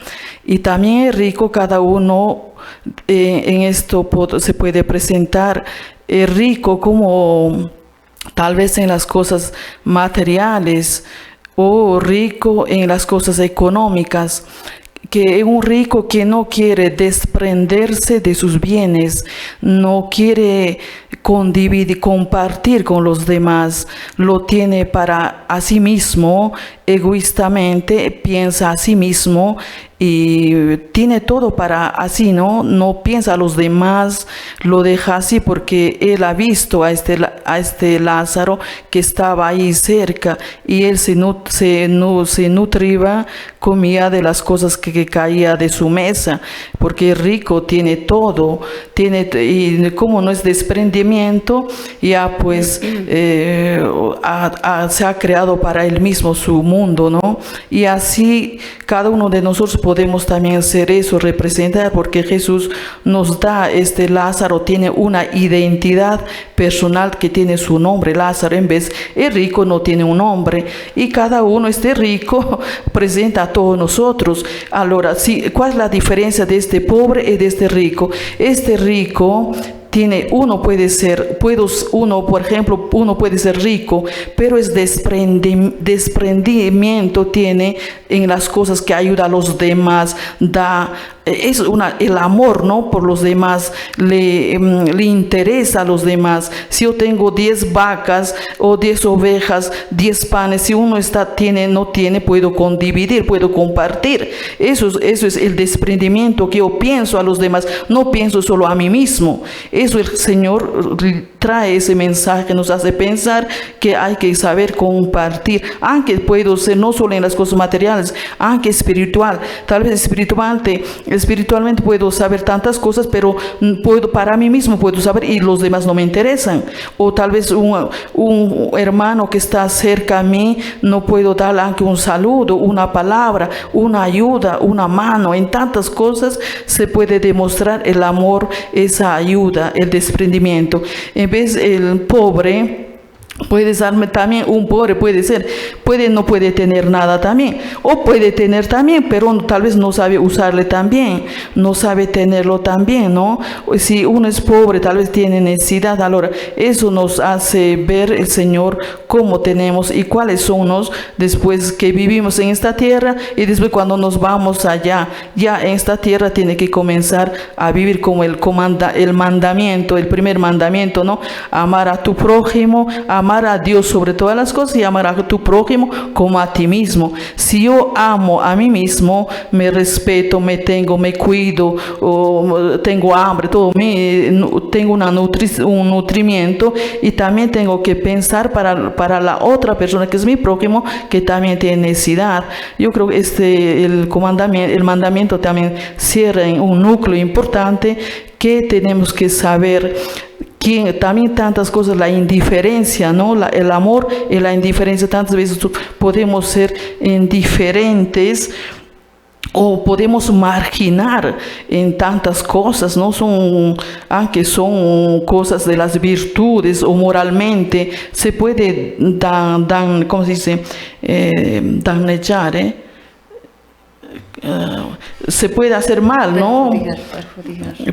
Y también el rico, cada uno en esto se puede presentar el rico como tal vez en las cosas materiales o rico en las cosas económicas, que es un rico que no quiere desprenderse de sus bienes, no quiere compartir con los demás, lo tiene para a sí mismo, egoístamente piensa a sí mismo y tiene todo para así, ¿no? No piensa a los demás, lo deja así porque él ha visto a este Lázaro que estaba ahí cerca y él se nutría, comía de las cosas que caía de su mesa, porque el rico tiene todo, y como no es desprendimiento, ya pues se ha creado para él mismo su mundo, ¿no? Y así cada uno de nosotros podemos también hacer eso, representar, porque Jesús nos da este Lázaro, tiene una identidad personal que tiene su nombre, Lázaro, en vez el rico no tiene un nombre, y cada uno, este rico, presenta a todos nosotros. Ahora, sí, ¿cuál es la diferencia de este pobre y de este rico? Este rico tiene, uno puede ser, por ejemplo, uno puede ser rico, pero es desprendimiento tiene en las cosas que ayuda a los demás, da, es el amor, ¿no? Por los demás, le interesa a los demás. Si yo tengo 10 vacas o 10 ovejas, 10 panes, si uno no tiene, puedo condividir, puedo compartir. Eso es el desprendimiento que yo pienso a los demás, no pienso solo a mí mismo. Eso el Señor trae ese mensaje, nos hace pensar que hay que saber compartir, aunque puedo ser no solo en las cosas materiales, aunque espiritual, tal vez espiritualmente puedo saber tantas cosas, pero puedo, para mí mismo puedo saber y los demás no me interesan. O tal vez un hermano que está cerca a mí, no puedo darle aunque un saludo, una palabra, una ayuda, una mano. En tantas cosas se puede demostrar el amor, esa ayuda, el desprendimiento. En vez el pobre puede ser también, un pobre puede ser, no puede tener nada también, o puede tener también, pero tal vez no sabe usarle también, no sabe tenerlo también, ¿no? Si uno es pobre, tal vez tiene necesidad. Ahora, eso nos hace ver el Señor cómo tenemos y cuáles son los después que vivimos en esta tierra, y después cuando nos vamos allá, ya en esta tierra tiene que comenzar a vivir como el mandamiento, el primer mandamiento, ¿no? Amar a tu prójimo, amar a Dios sobre todas las cosas y amar a tu prójimo como a ti mismo. Si yo amo a mí mismo, me respeto, me tengo, me cuido, o tengo hambre, todo, tengo un nutrimiento, y también tengo que pensar para la otra persona que es mi prójimo, que también tiene necesidad. Yo creo que el mandamiento también cierra en un núcleo importante que tenemos que saber Quien, también tantas cosas, la indiferencia, ¿no? El amor y la indiferencia, tantas veces podemos ser indiferentes o podemos marginar en tantas cosas, ¿no? Son, aunque son cosas de las virtudes o moralmente, se puede ¿cómo se dice? Dañar, ¿eh? Se puede hacer mal, ¿no?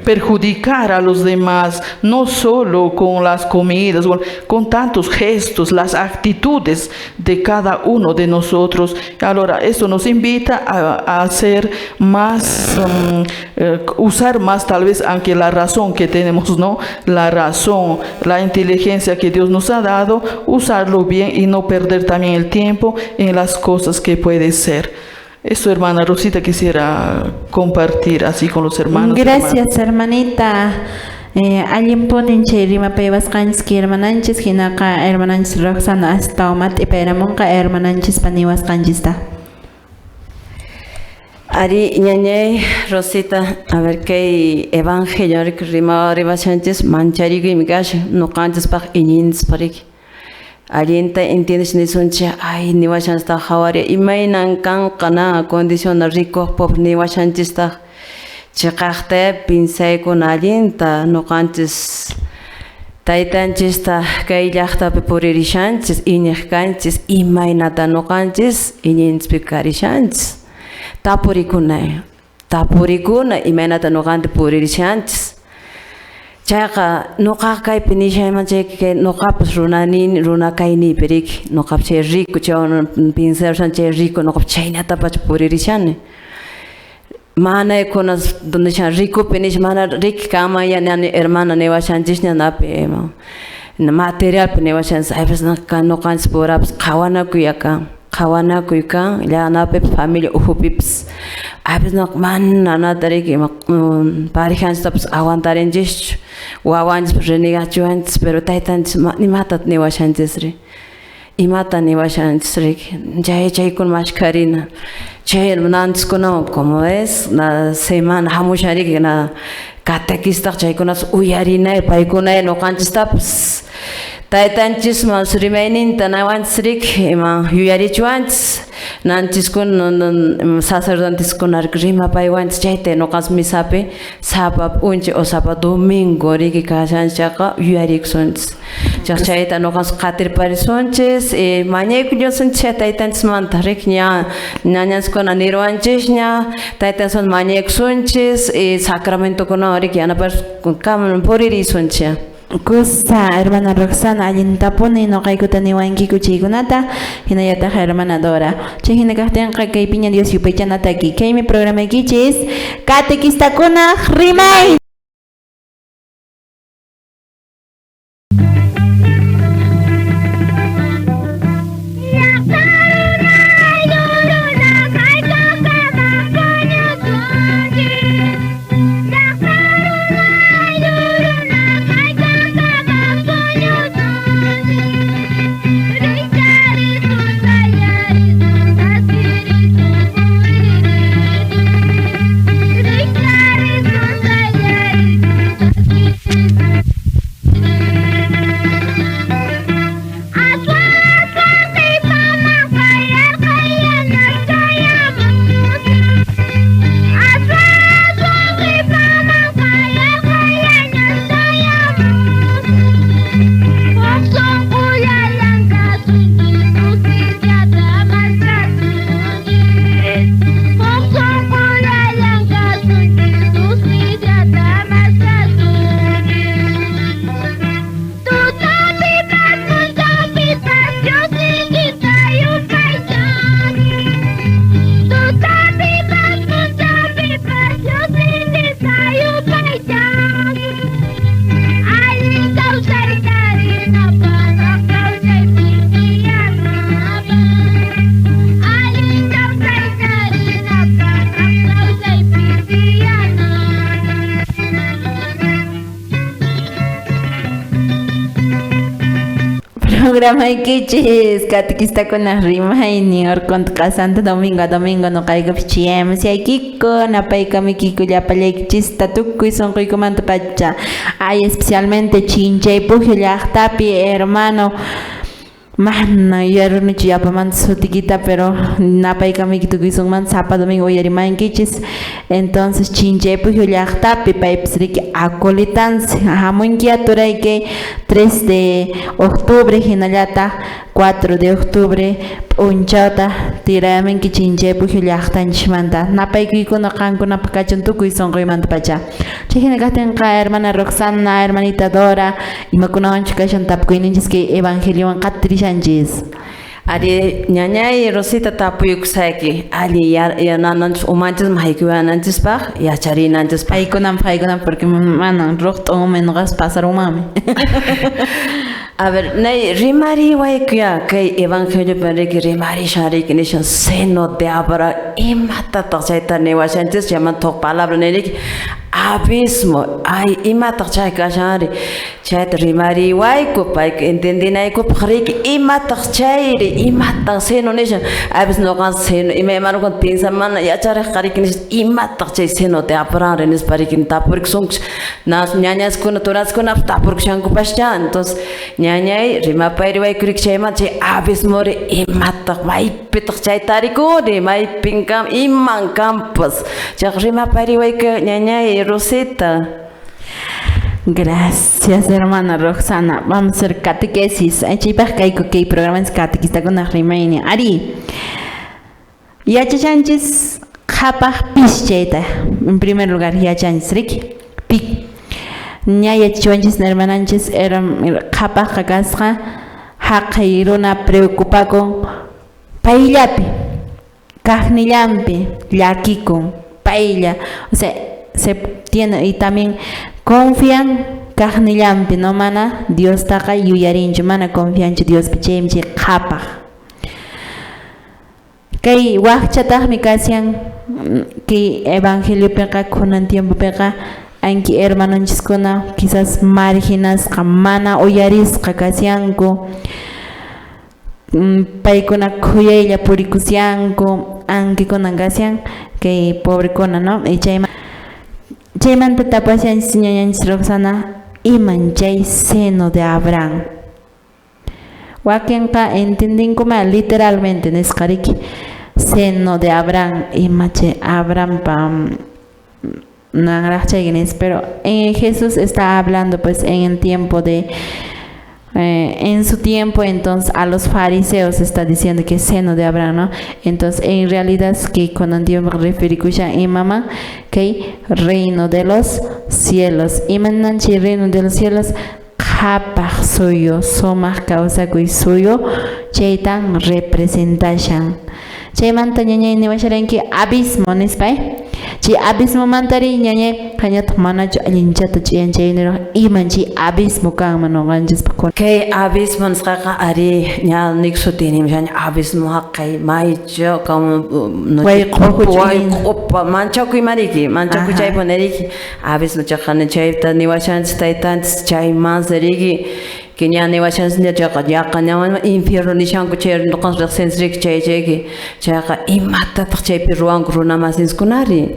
Perjudicar a los demás, no solo con las comidas, con tantos gestos, las actitudes de cada uno de nosotros. Ahora, esto nos invita a hacer más, usar más tal vez, aunque la razón que tenemos, ¿no? La razón, la inteligencia que Dios nos ha dado, usarlo bien y no perder también el tiempo en las cosas que puede ser. Eso, hermana Rosita, quisiera compartir así con los hermanos. Gracias, hermanita. Allinpunin chay rimapaywasqanchis hermananchis, hinaqa hermananchis Roxana hasta mat'ipayramunqa hermananchispa niwasqanchista. Ari, ñañay, Rosita, a ver kay evangelio rimashanchis mancharikuymi kashan ñuqanchispaq iñinchispaq. Allinta entiendes nisunchik, ay niwashanchistaq hawari imaynan kanqa na condición rico pobre niwashanchistaq chiqaqta pinsaykuna allinta ñuqanchis taytanchista kay llaqtapi puririshanchis iñiq kanchis imaynata ñuqanchis iñinchikpi karishanchis tapurikuna tapurikuna imaynata ñuqanchis puririshanchis. Chayqa ñuqaqa kaypi nishayman chay ñuqapas runanini runa kayniypi riki ñuqapas chay rico chaywan pinsarushan chay rico ñuqapas chaynatapacha puririshani mana kunas nishan ricopi nish mana riki kanman ya ñani hermana niwashanchisña napi materialpi niwashanchis aypas ñuqanchis purapas qhawanakuy kan qhawanakuy kan llanapipas familia ukhupipas a veces no mana nata riki parejanchistapas aguantarinchischu wawanchispas renegachiwanchis pero taytanchis imata niwashanchisri imata niwashanchis riki chay chaykuna mashkharina chay nanchiskunawan como es na semana hamushan riki na catequistaq chaykunas uyarinay paykunay ñuqanchistapas taytanchisman rimayninta nawanchis riki ima yuyarichiwanchis nanchiskuna sacerdoteskuna rimapaywanchis chayta ñuqanchis misapi sapa p'unchay o sapa domingo riki kashanchikqa yuyarikusunchis chayta ñuqanchis qatirparisunchis mañaykullasunchis taytanchismanta riki ña ñañanchiskuna niruwanchisña taytanchismanta mañaykusunchis sacramentokunawan riki yanaparis puririsunchis. Kusa, hermana Roxana, allintapuni ñuqaykuta niwankiku chaykunata, hinallataq hermana Dora. Chay hina kaqtinqa kaypiña Dios yupaychanataki. Kaymi programaykichis catequistakunaq rimay. Yeah. Programaykichis catequistakunaq rimaynin Orqonta q'asanta domingo a domingo noqaykupi chiyamusaykiku napaykamuykiku llapallaykichista tukuy sunquykumanta pacha. Ay, especialmente Chinchaypujio llaqtapi hermano mana yuyarunichu yapamanta sutikita, pero napaykamuyki tukuy sunqumanta sapa domingo uyarimankichis. Entonces Chinchaypujio llaqtapi paypis riki acolitansi hamunki aturayki 3 de octubre hinallataq 4 de octubre p'unchawta tirayamunki Chinchaypujio llaqtanchismanta. Napaykuykuna qankunapaq kachun tukuy sunquymanta pacha. Chay hina kaqtinqa hermana Roxana, hermanita Dora, imakunawanchu kashan tapukuyninchis kay evangeliowan qatirishanchis. Ari ñañay Rosita tapuykusayki allin yanananchis umanchis mahaykuyananchispaq yacharinanchispaq. Haykunanpaq haykunanpaq porque manan ruqt'un umay noqapas pasarunmanmi. A ver, nay rimariwaykuya kay evangeliopi riki rimarishan riki nishan seno de Abraham imatataq chayta niwashanchis chaymanta huk palabra niriki abismo ay imataq chay kashanri chayta rimariwayku payka entendinaykupaq riki imataq chayri imataq seno nishan a veces noqan seno imaymanukuna piensa mana yachariqqa riki nishan imataq chay seno de Abraham nispa riki tapurikusunchis nas ñañaskuna turaskunapas tapurikushankupascha. Entonces ñañay rimapayriwayku riki chaymanta chay abismori imataq maypitaq chay tarikuni maypin kan iman kanpas chayqa rimapayriwayku ñañay Rosita. Gracias, hermana Roxana. Vamos a hacer catequesis. Chaypaq kayku kay programa es catequistakunaq rimaynin. Ari, yachashanchis qhapaq pis chayta. En primer lugar, yachanchis, riki? Pi. Ña yachachiwanchis hermananchis qhapaqqa kasqa haqay runa preocupakun payllapi, kaqnillanpi, llakikun, paylla. O sea, se tiene y también confian kaqnillanpi, no mana Diostaqa yuyarinchu, mana confianchu Diospi, chaymi chay qhapaq. Kay waqchataqmi kashan kay evangeliopiqa kunan tiempopiqa anki hermanonchiskuna quizás marginasqa mana uyarisqa kashanku, paykuna khuyaylla purikushanku, ankikunan kashan kay pobrekuna, ¿no? Y chaymanta tapashanchis ñañanchis Roxana, iman chay seno de Abraham. Wakinqa entendinkuma literalmente nisqa riki seno de Abraham, ima chay Abrahampa nanraq nispa, pero Jesús está hablando pues en el tiempo de en su tiempo, entonces a los fariseos está diciendo que es seno de Abraham, ¿no? Entonces en realidad es que cuando Dios refirikusha imama que reino de los cielos, imananchi reino de los cielos qhapaq suyu, sumaq kawsakuy suyu chaytan representashan. Chaymanta ñañay niwasharanki abismo nispa, chay abismomantari ñañay qañataq manachu allinchata ch'iyanchayniraq iman chay abismo kanman noqanchispaq. Kay abismo nisqaqa ari ña nik sutinim shañ abismo haqay maychu como wayq'upa manchakuy mariki manchakuy chaypa niriki abismo chaqani chayta niwashanchis taytanchis chaymansi riki que ña niwashanchis chaqa yaqa ña infierno nishanku chay noqanchis riqsinchis riki chay chayki chayqa imatataq chaypi ruwanku runamasinchiskunari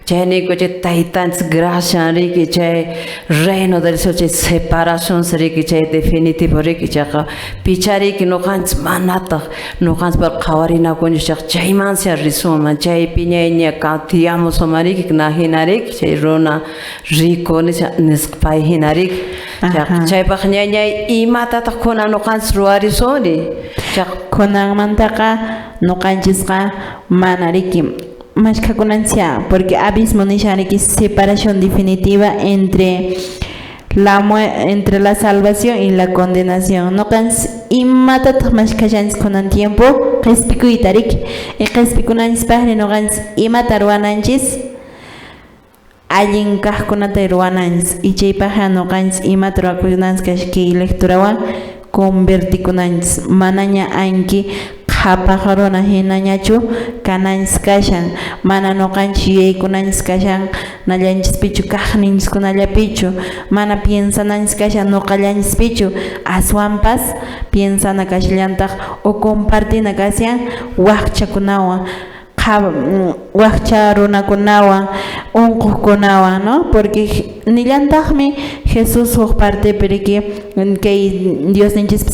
chay niyku chay taytanchis gracias riki chay reino del cielo chay separación riki chay definitivo riki chayqa pichariki noqanchis manataq noqanchis par qhawarinakunchis chayqa chaymansi risunman chaypi ñayña tiyamusunman riki na hina riki chay runa rico nisqa pay hina riki chaypaq ñañay imatataq kunan noqanchis ruwarisuni chayqa kunanmantaqa noqanchisqa mana riki mashkhakunanchis porque abismo nishan riki separación definitiva entre la salvación y la condenación. Noqanchis imatataq mashkhashanchis kunan tiempo qhispikuyta riki y qhispikunanchispaqri noqanchis imata ruwananchis allin kaqkunata ruwananchis y chaypaqqa noqanchis imata ruwakunanchis kashan kay lecturawan convertikunanchis manaña anki Qhapaq runa hinañachu kananchis kashan, mana ñuqanchis yuyaykunanchis kashan nallanchispichu, kaqninchiskunallapichu, mana piensananchis kashan ñuqallanchispichu, aswanpas piensana kashallantaq o compartina kashan waqchakunawan, waqcha runakunawan, unquqkunawan, no? Porque nillantaqmi Jesús huk partepi riki kay Diosninchispa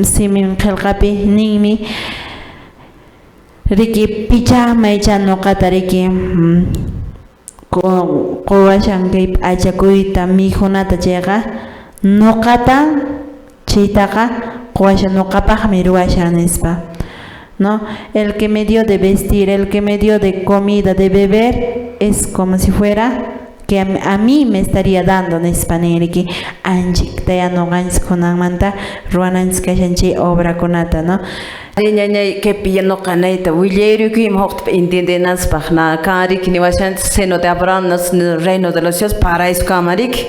simin qillqapi ninmi riki picha maycha ñuqata riki quwashan kay p'achakuyta mikhunata chayqa ñuqata chaytaqa quwashan ñuqapaqmi ruwashan nispa, ¿no? El que me dio de vestir, el que me dio de comida, de beber, es como si fuera que a mí me estaría dando nispa nin riki anchiktaya ñuqanchis kunanmanta ruwananchis kashan chay obrakunata, no? Ñañay kaypi ñuqanayta willayrukuymi huqta entiendenanchikpaq na kan riki niwashanchis seno de Abraham reino de los cielos paraíso kama riki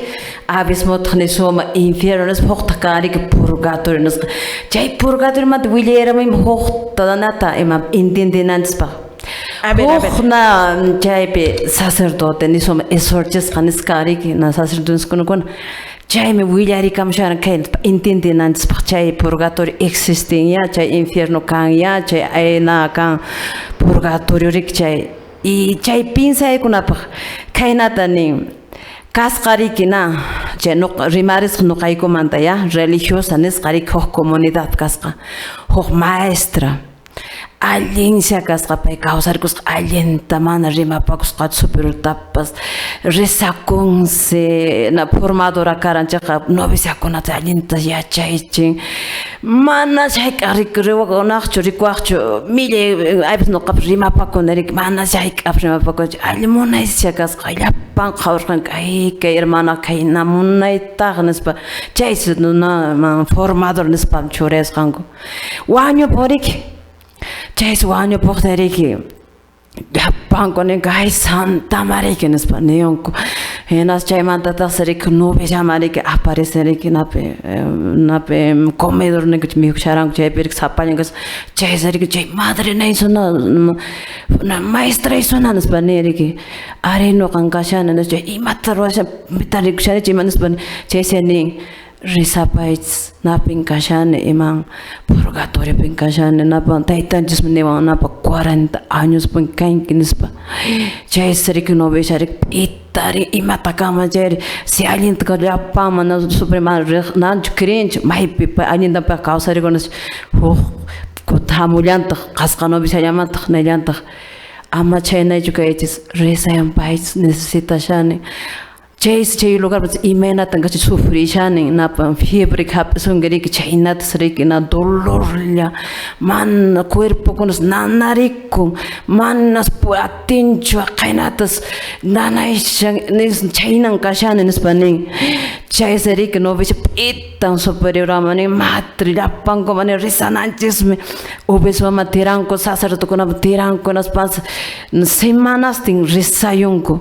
abismotaq nisuma infierno nispa huqtaq kan riki purgatorio nisqa chay purgatoriomanta willayramuymi huqta nata ima entiendenanchispaq. A ver, a ver. Huk na chaypi sacerdote nisuma exorcisqa nisqa riki na sacerdote chaymi willarikamusharan kay entiendenanchispaq chay purgatorio existen ya chay infierno kan ya chay ayna kan purgatorio riki chay y chay pinsaykunapaq khaynata nin kasqa riki na chay rimarisqa ñuqaykumanta ya religiosa nisqa riki huk comunidad kasqa huk maestra allinsha kasqa pay kawsarikusqa allinta mana rimapakusqachu superiortapas rezakunsi na formadora karan chayqa noviciakunata allinta yachaychin mana hayk'aq riwakunaqchu rikuwaqchu millay aypas ñuqapas rimapakuni riki mana hayk'aq rimapakunichu allin munaycha kasqa llapan qhawarqanku ay kay hermana khayna munaytaq nispa chaysi formador nispa churasqanku wañupun riki chaysi wañupuqtin riki llapanku ninku ay Santa Maria nispa niyunku hinas chaymantataqsi riki noviciaman riki aparecen riki napi napi comedor ninku mikhusharanku chaypi riki sapallan kasqa chaysi riki chay madre naysuna maestra isuna nispa nin riki ari ñuqan kashani nispa imata ruwashan pita rikushanichu ima nispa chaysi nin rezapaychis napin kashani iman purgatoriopin kashani napan taytanchismi niwan napa 40 añospin kanki nispa chaysi riki novicia riki p'itari imata kanman chayri si allinta llapanman suprema riqnanchu creenchu maypi pay allinta pay kawsarikun nispa huk hamullantaq qasqa noviciallamantaq nillantaq ama chhaynaychu kaychis rezayanpaychis necesitashani chaysi chay lugar imaynatan kachi sufrishani napa fiebre hap'isunki riki chhaynatas riki na dolorlla mana cuerpokunas nanarikun manas atinchu qhaynatas nanayshan chhaynan kashani nispa nin chaysi riki novicia p'itan superioraman nin madre llapankuman nin rezananchismi obispoman tiranku sacerdotekunapaq tiranku hinaspas semanastin rezayunku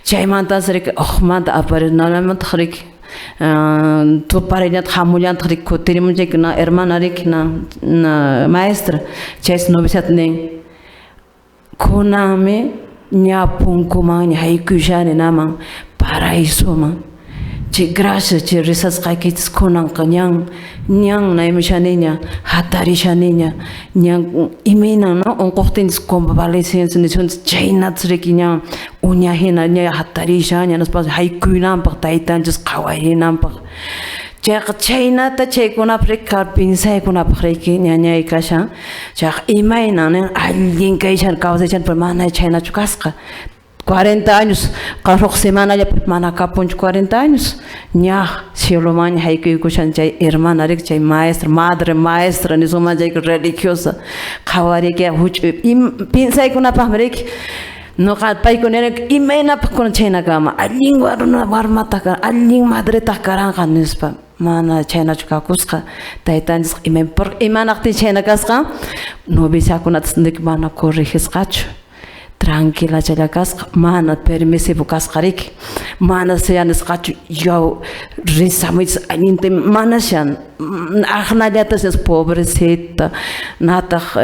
chaymantas riki uqmanta aparece riki tuparillantaq hamullantaq riki kutirimun chayki na hermana riki na maestra chaysi noviciata nin kunanmi ña punkumanña haykuyshani naman paraisoman chay gracias chay rezasqaykichis kunanqa ñan ñan naymushaniña hatarishaniña ñan imaynan no unquqtinchis convalecencia nisunchis chaynatas riki ñan uña hina ña hatarishaña nispas haykuynampaq taytanchis qhawarinanpaq chayqa chhaynata chaykunapaq riki pinsaykunapaq riki ñañay kashan chayqa imaynan nin allin kayshan kawsashan pero mana chhaynachu kasqa 40 años huk semanallapi mana kapunchu 40 años ña cielomanña haykuykushan chay hermana riki chay maestra madre maestra nisuman chay religiosa qhawariki huch'uy pinsaykunapaqmi riki ñuqa paykuna nirqanku imaynapaq kunan chhayna kanman allin warmataq karan allin madretaq karanqa nispa mana chhaynachu kakusqa taytanchisqa imanaqtin chhayna kasqa noviciakunatas mana corregisqachu. Tranquilachalla kasqa, mana permisivo kasqa riki. Mana sea nisqachu yaw rezamuychis allinta manashan aqnallatas pobrecita nataq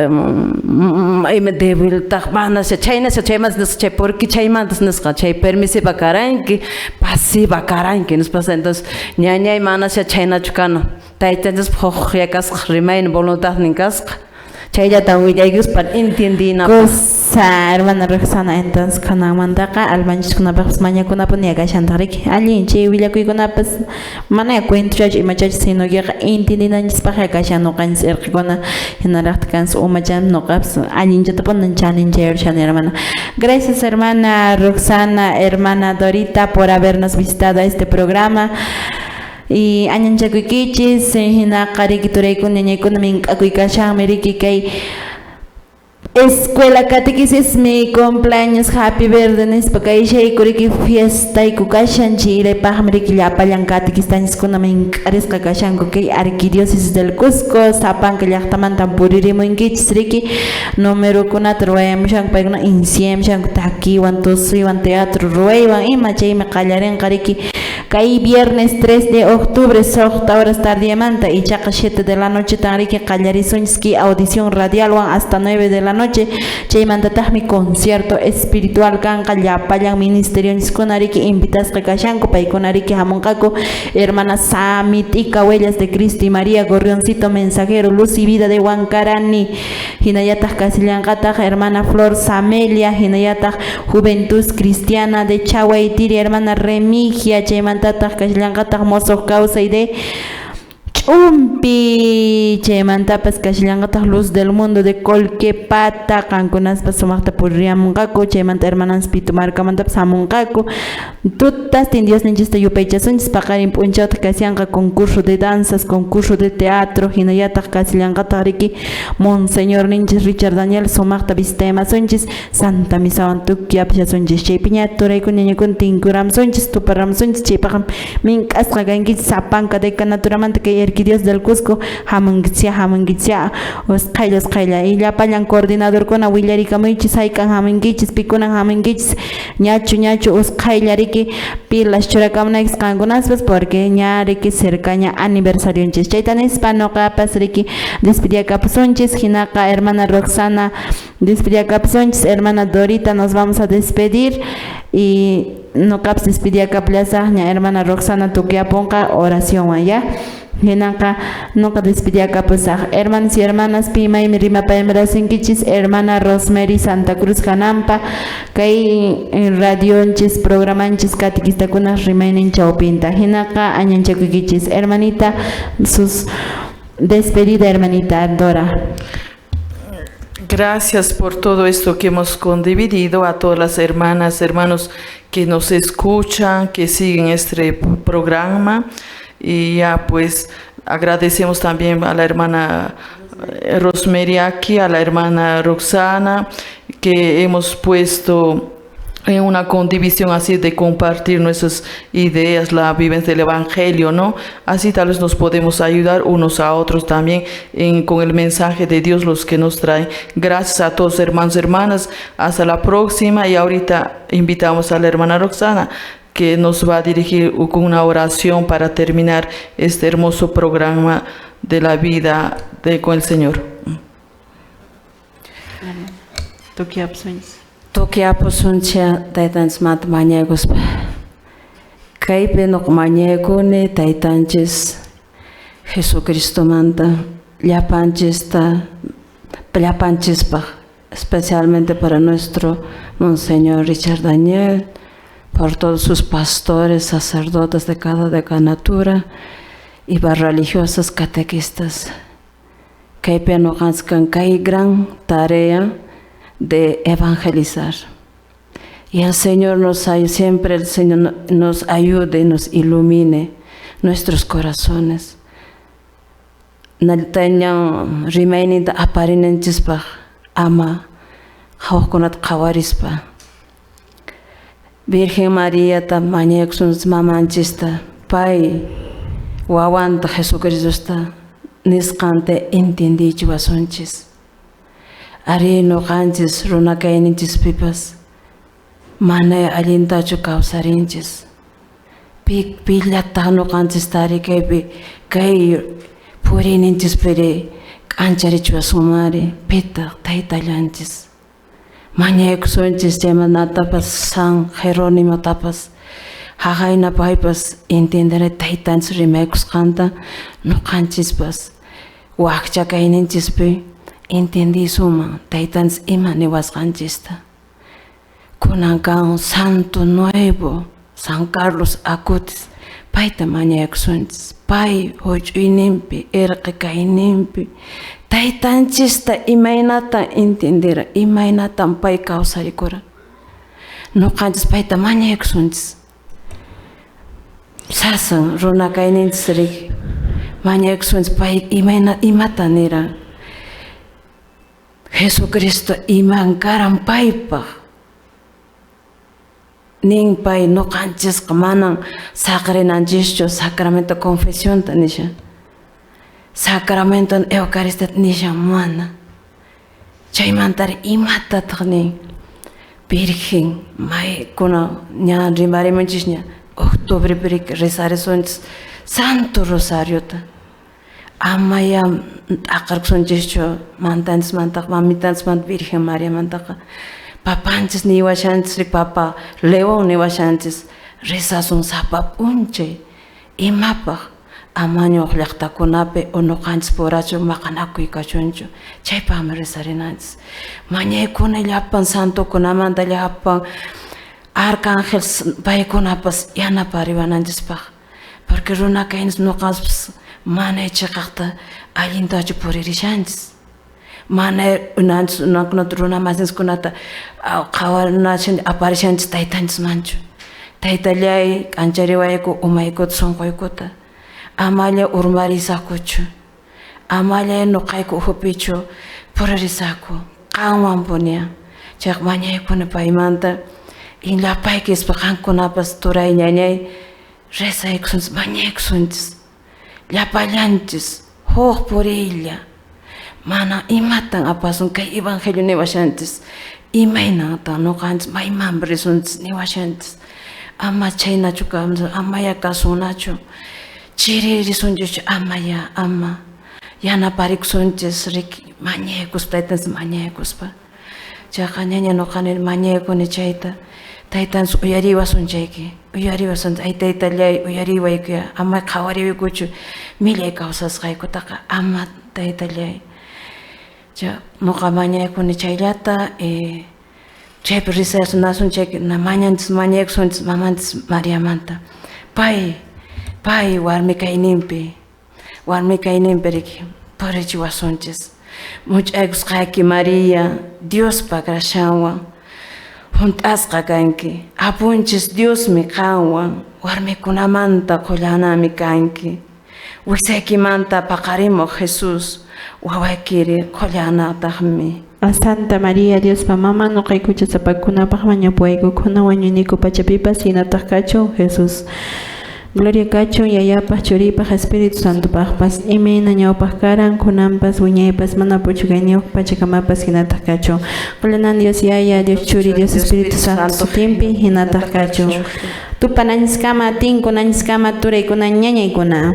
ima debiltaq manasha chhaynasha chaymantas nisqa chay porque chaymantas nisqa chay permisiva karanki pasiva karanki nispas. Entonces ñañay manasha chhaynachu kana, taytanchispa huk kasqa rimaynin voluntadnin kasqa. Chayllatan willaykuspa entiendinapaq. Kusa hermana Roxana, entonces kananmantaqa almanchiskunapaqpas mañakunapuni kashantaq riki. Allin chay willakuykunapas mana cuentochachu imachachu, sino que entiendinanchispaqqa kashan ñuqanchis irqikuna hinaraqta kansi umachan ñuqapas allinchatapuni chaninchayarishani, hermana. Gracias, hermana Roxana, hermana Dorita, por habernos visitado a este programa. Y añanchakuykichis hinaqa riki turaykuna ñañaykuna mink'akuykashanmi riki kay Escuela Catequesis mi cumpleaños happy birthday nispa kayshayku riki fiestayku kashan chayraypaqmi riki llapallan catequistanchiskuna mink'arisqa kashanku kay Arquidiócesis del Cusco sapanka llaqtamantan puririmunkichis riki numerokunata ruwayamushanku paykuna insiyamushanku takiwan tusuywan teatro ruwaywan ima chaymi qallarinqa riki kay viernes 3 de octubre 6 horas tardiamanta ichaqa 7 de la noche tan riki qallarisunchis kay audición radialwan hasta 9 de la noche chaymantataqmi concierto espiritual kanqa llapallan ministerionchiskuna riki invitasqa kashanku paykuna riki hamunqaku hermana Samitika Huellas de Cristo y María Gorrioncito Mensajero Luz y Vida de Huancarani hinallataq kasillanqataq hermana Flor Samelia hinallataq Juventud Cristiana de Chahuaytiri hermana Remigia chaymantataq kasillanqataq Mosoq Kawsay de Ch'umpi chaymantapas kashallanqataq Luz del Mundo de Colquepata qankunaspas sumaqta puririyamunqaku chaymanta hermanas Pitumarcamantapas hamunqaku tutastin Diosninchista yupaychasunchis paqarin p'unchawtaq kasyanqa concurso de danzas, concurso de teatro hinallataq kasillanqataq riki Monseñor ninchis Richard Daniel sumaqta visitaymasunchis Santa Misawan tukuy apashasunchis chaypiña turaykuna ñañaykuna tinkuramsunchis tuparamsunchis chaypaqmi mink'asqa kankichis sapanka decanaturamanta kay Arquidiócesis del Cusco hamunkichis hamunkichis usqhaylla usqhaylla y llapallan coordinadorkuna willarikamuychis hayk'an hamunkichis pikunan hamunkichis ñachu ñachu usqhaylla riki pilas churakamunaykichis qankunaspas porque ña riki cercaña aniversarionchis chayta nispa ñuqapas riki despediakapusunchis hinaqa hermana Roxana despediakapusunchis hermana Dorita nos vamos a despedir y ñuqapas despediakapullasaqña hermana Roxana tukuyapunqa oracionwan ya. Hinaqa ñuqa despediakapusaq hermanos y hermanas pimaymi rimapayamarasunkichis hermana Rosemary Santa Cruz Janampa kay radionchis programanchis catequistakuna rimaynin chawpinta hinaqa añanchakuykichis hermanita sus despedida, hermanita Dora. Gracias por todo esto que hemos condividido a todas las hermanas, hermanos que nos escuchan, que siguen este programa. Y ya pues agradecemos también a la hermana Rosemary aquí, a la hermana Roxana, que hemos puesto en una condivisión así de compartir nuestras ideas, la vivencia del Evangelio, ¿no? Así tal vez nos podemos ayudar unos a otros también con el mensaje de Dios, los que nos traen. Gracias a todos, hermanos y hermanas. Hasta la próxima. Y ahorita invitamos a la hermana Roxana, que nos va a dirigir con una oración para terminar este hermoso programa de la vida con el Señor. Tukuyapusunchik taytanchismanta mañakuspa. Kaypi ñuqa mañakuni taytanchis Jesucristomanta llapanchista llapanchispaq, especialmente para nuestro Monseñor Richard Daniel, por todos sus pastores, sacerdotes de cada decanatura y para religiosas catequistas. Kaypi ñuqanchis kay gran tarea de evangelizar. Y el Señor nos siempre el Señor nos ayude y nos ilumine nuestros corazones. Naltaña rimayninta aparinanchispaq ama hawqkunata qhawarispa. Virgen María ta mañakusunchis mamanchista pay wawanta Jesucristosta nisqanta entendichiwasunchis. Ari nuqanchis runa kayninchispipas mana allintachu kawsarinchis. Pillataq nuqanchis tari kaypi kay puriyninchispiri k'ancharichiwasunmari pitaq taytallanchis. Mañaykusunchis chaymanatapas San Jerónimotapas haqayna paypas entiendere taytanchis rimaykusqanta nuqanchispas wakcha kayninchispi entendisuman taytanchis ima niwasqanchista. Kunan kan Santo Nuevo San Carlos Acutis payta mañaykusunchis pay huch'uyninpi irqi kayninpi taytanchista imaynatan entendera imaynatan pay kawsarikura nuqanchis payta mañaykusunchis. Sasan runa kayninchis riki mañaykusunchis pay imayna imata niran Jesucristo iman karan paypaq nin pay nuqanchisqa manan saqrinanchischu sacramento confesionta nishan sacramento eucaristata nishan mana chaymantari imatataq nin Virgen may kuna ña rimarimunchisña octubre rezarisunchis Santo Rosariota amaya t'aqarkusunchischu mantanchismantaqa mamitanchismanta Virgen Mariamantaqa papanchis niwashanchis papa León niwashanchis rezasun sapa p'unchay imapaq amañuq llaqtakunapi o nuqanchis purachu maqanakuy kachunchu chaypaqmi rezarinanchis mañaykuna llapan santokunamanta llapan arcángel paykunapas yanapariwananchispaq porque runa kayninchis nuqaspas mana chiqaqta allintachu puririshanchis mana unanchis unakunata runa masinchiskunata qhawarinachin aparishanchis taytanchismanchu taytallay k'anchariwayku umaykuta sunquykuta amalla urmarisakuchu amalla nuqayku ukhupichu puririsaku qanwan punia chayqa mañaykuni paymanta llapaykispa qankunapas turay ñañay rezaykusunchis mañaykusunchis llapallanchis huk puriylla mana imatan apasun kay evangelio niwashanchis imaynatan nuqanchis maymanpi risunchis niwashanchis ama chhaynachu amaya kasunachu chiririsunchis amaya ama yanaparikusunchis riki mañaykuspa taytanchis mañaykuspa chayqa ñaña nuqani mañaykuni chayta taytanchis uyariwasun chayki uyariwasun ay taytallay uyariwaykuya ama qhawariwaykuchu millay kawsasqaykutaqa ama taytallay cha nuqa mañaykuni chayllata chaypi rezasunasun chayki mañanchis mañaykusunchis mamanchis Mariamanta pay pay warmi kayninpi riki purichiwasunchis much'aykusqayki Maria Diospa grashanwan hunt'asqa kanki apunchis Diosmi qanwan warmikunamanta qullanami kanki wisaykimanta paqarimuq Jesús wawaykiri qullanataqmi. Santa María, Diospa mama, nuqaykucha sapakunapaq mañapuwaykukuna wañuyniku pachapipas hinataq kachun Jesús. Gloria kachun yayapaq churipaq Espíritu Santopaqpas imayna ñawpaq karan kunanpas wiñaypas mana puchukayniyuq pachakamapas hinataq kachun. Qulanan Dios Yaya, Dios Churi, Dios Espíritu Santo sutinpi hinataq kachun. Tupananchiskama, tinkunanchiskama, turaykuna, ñañaykuna.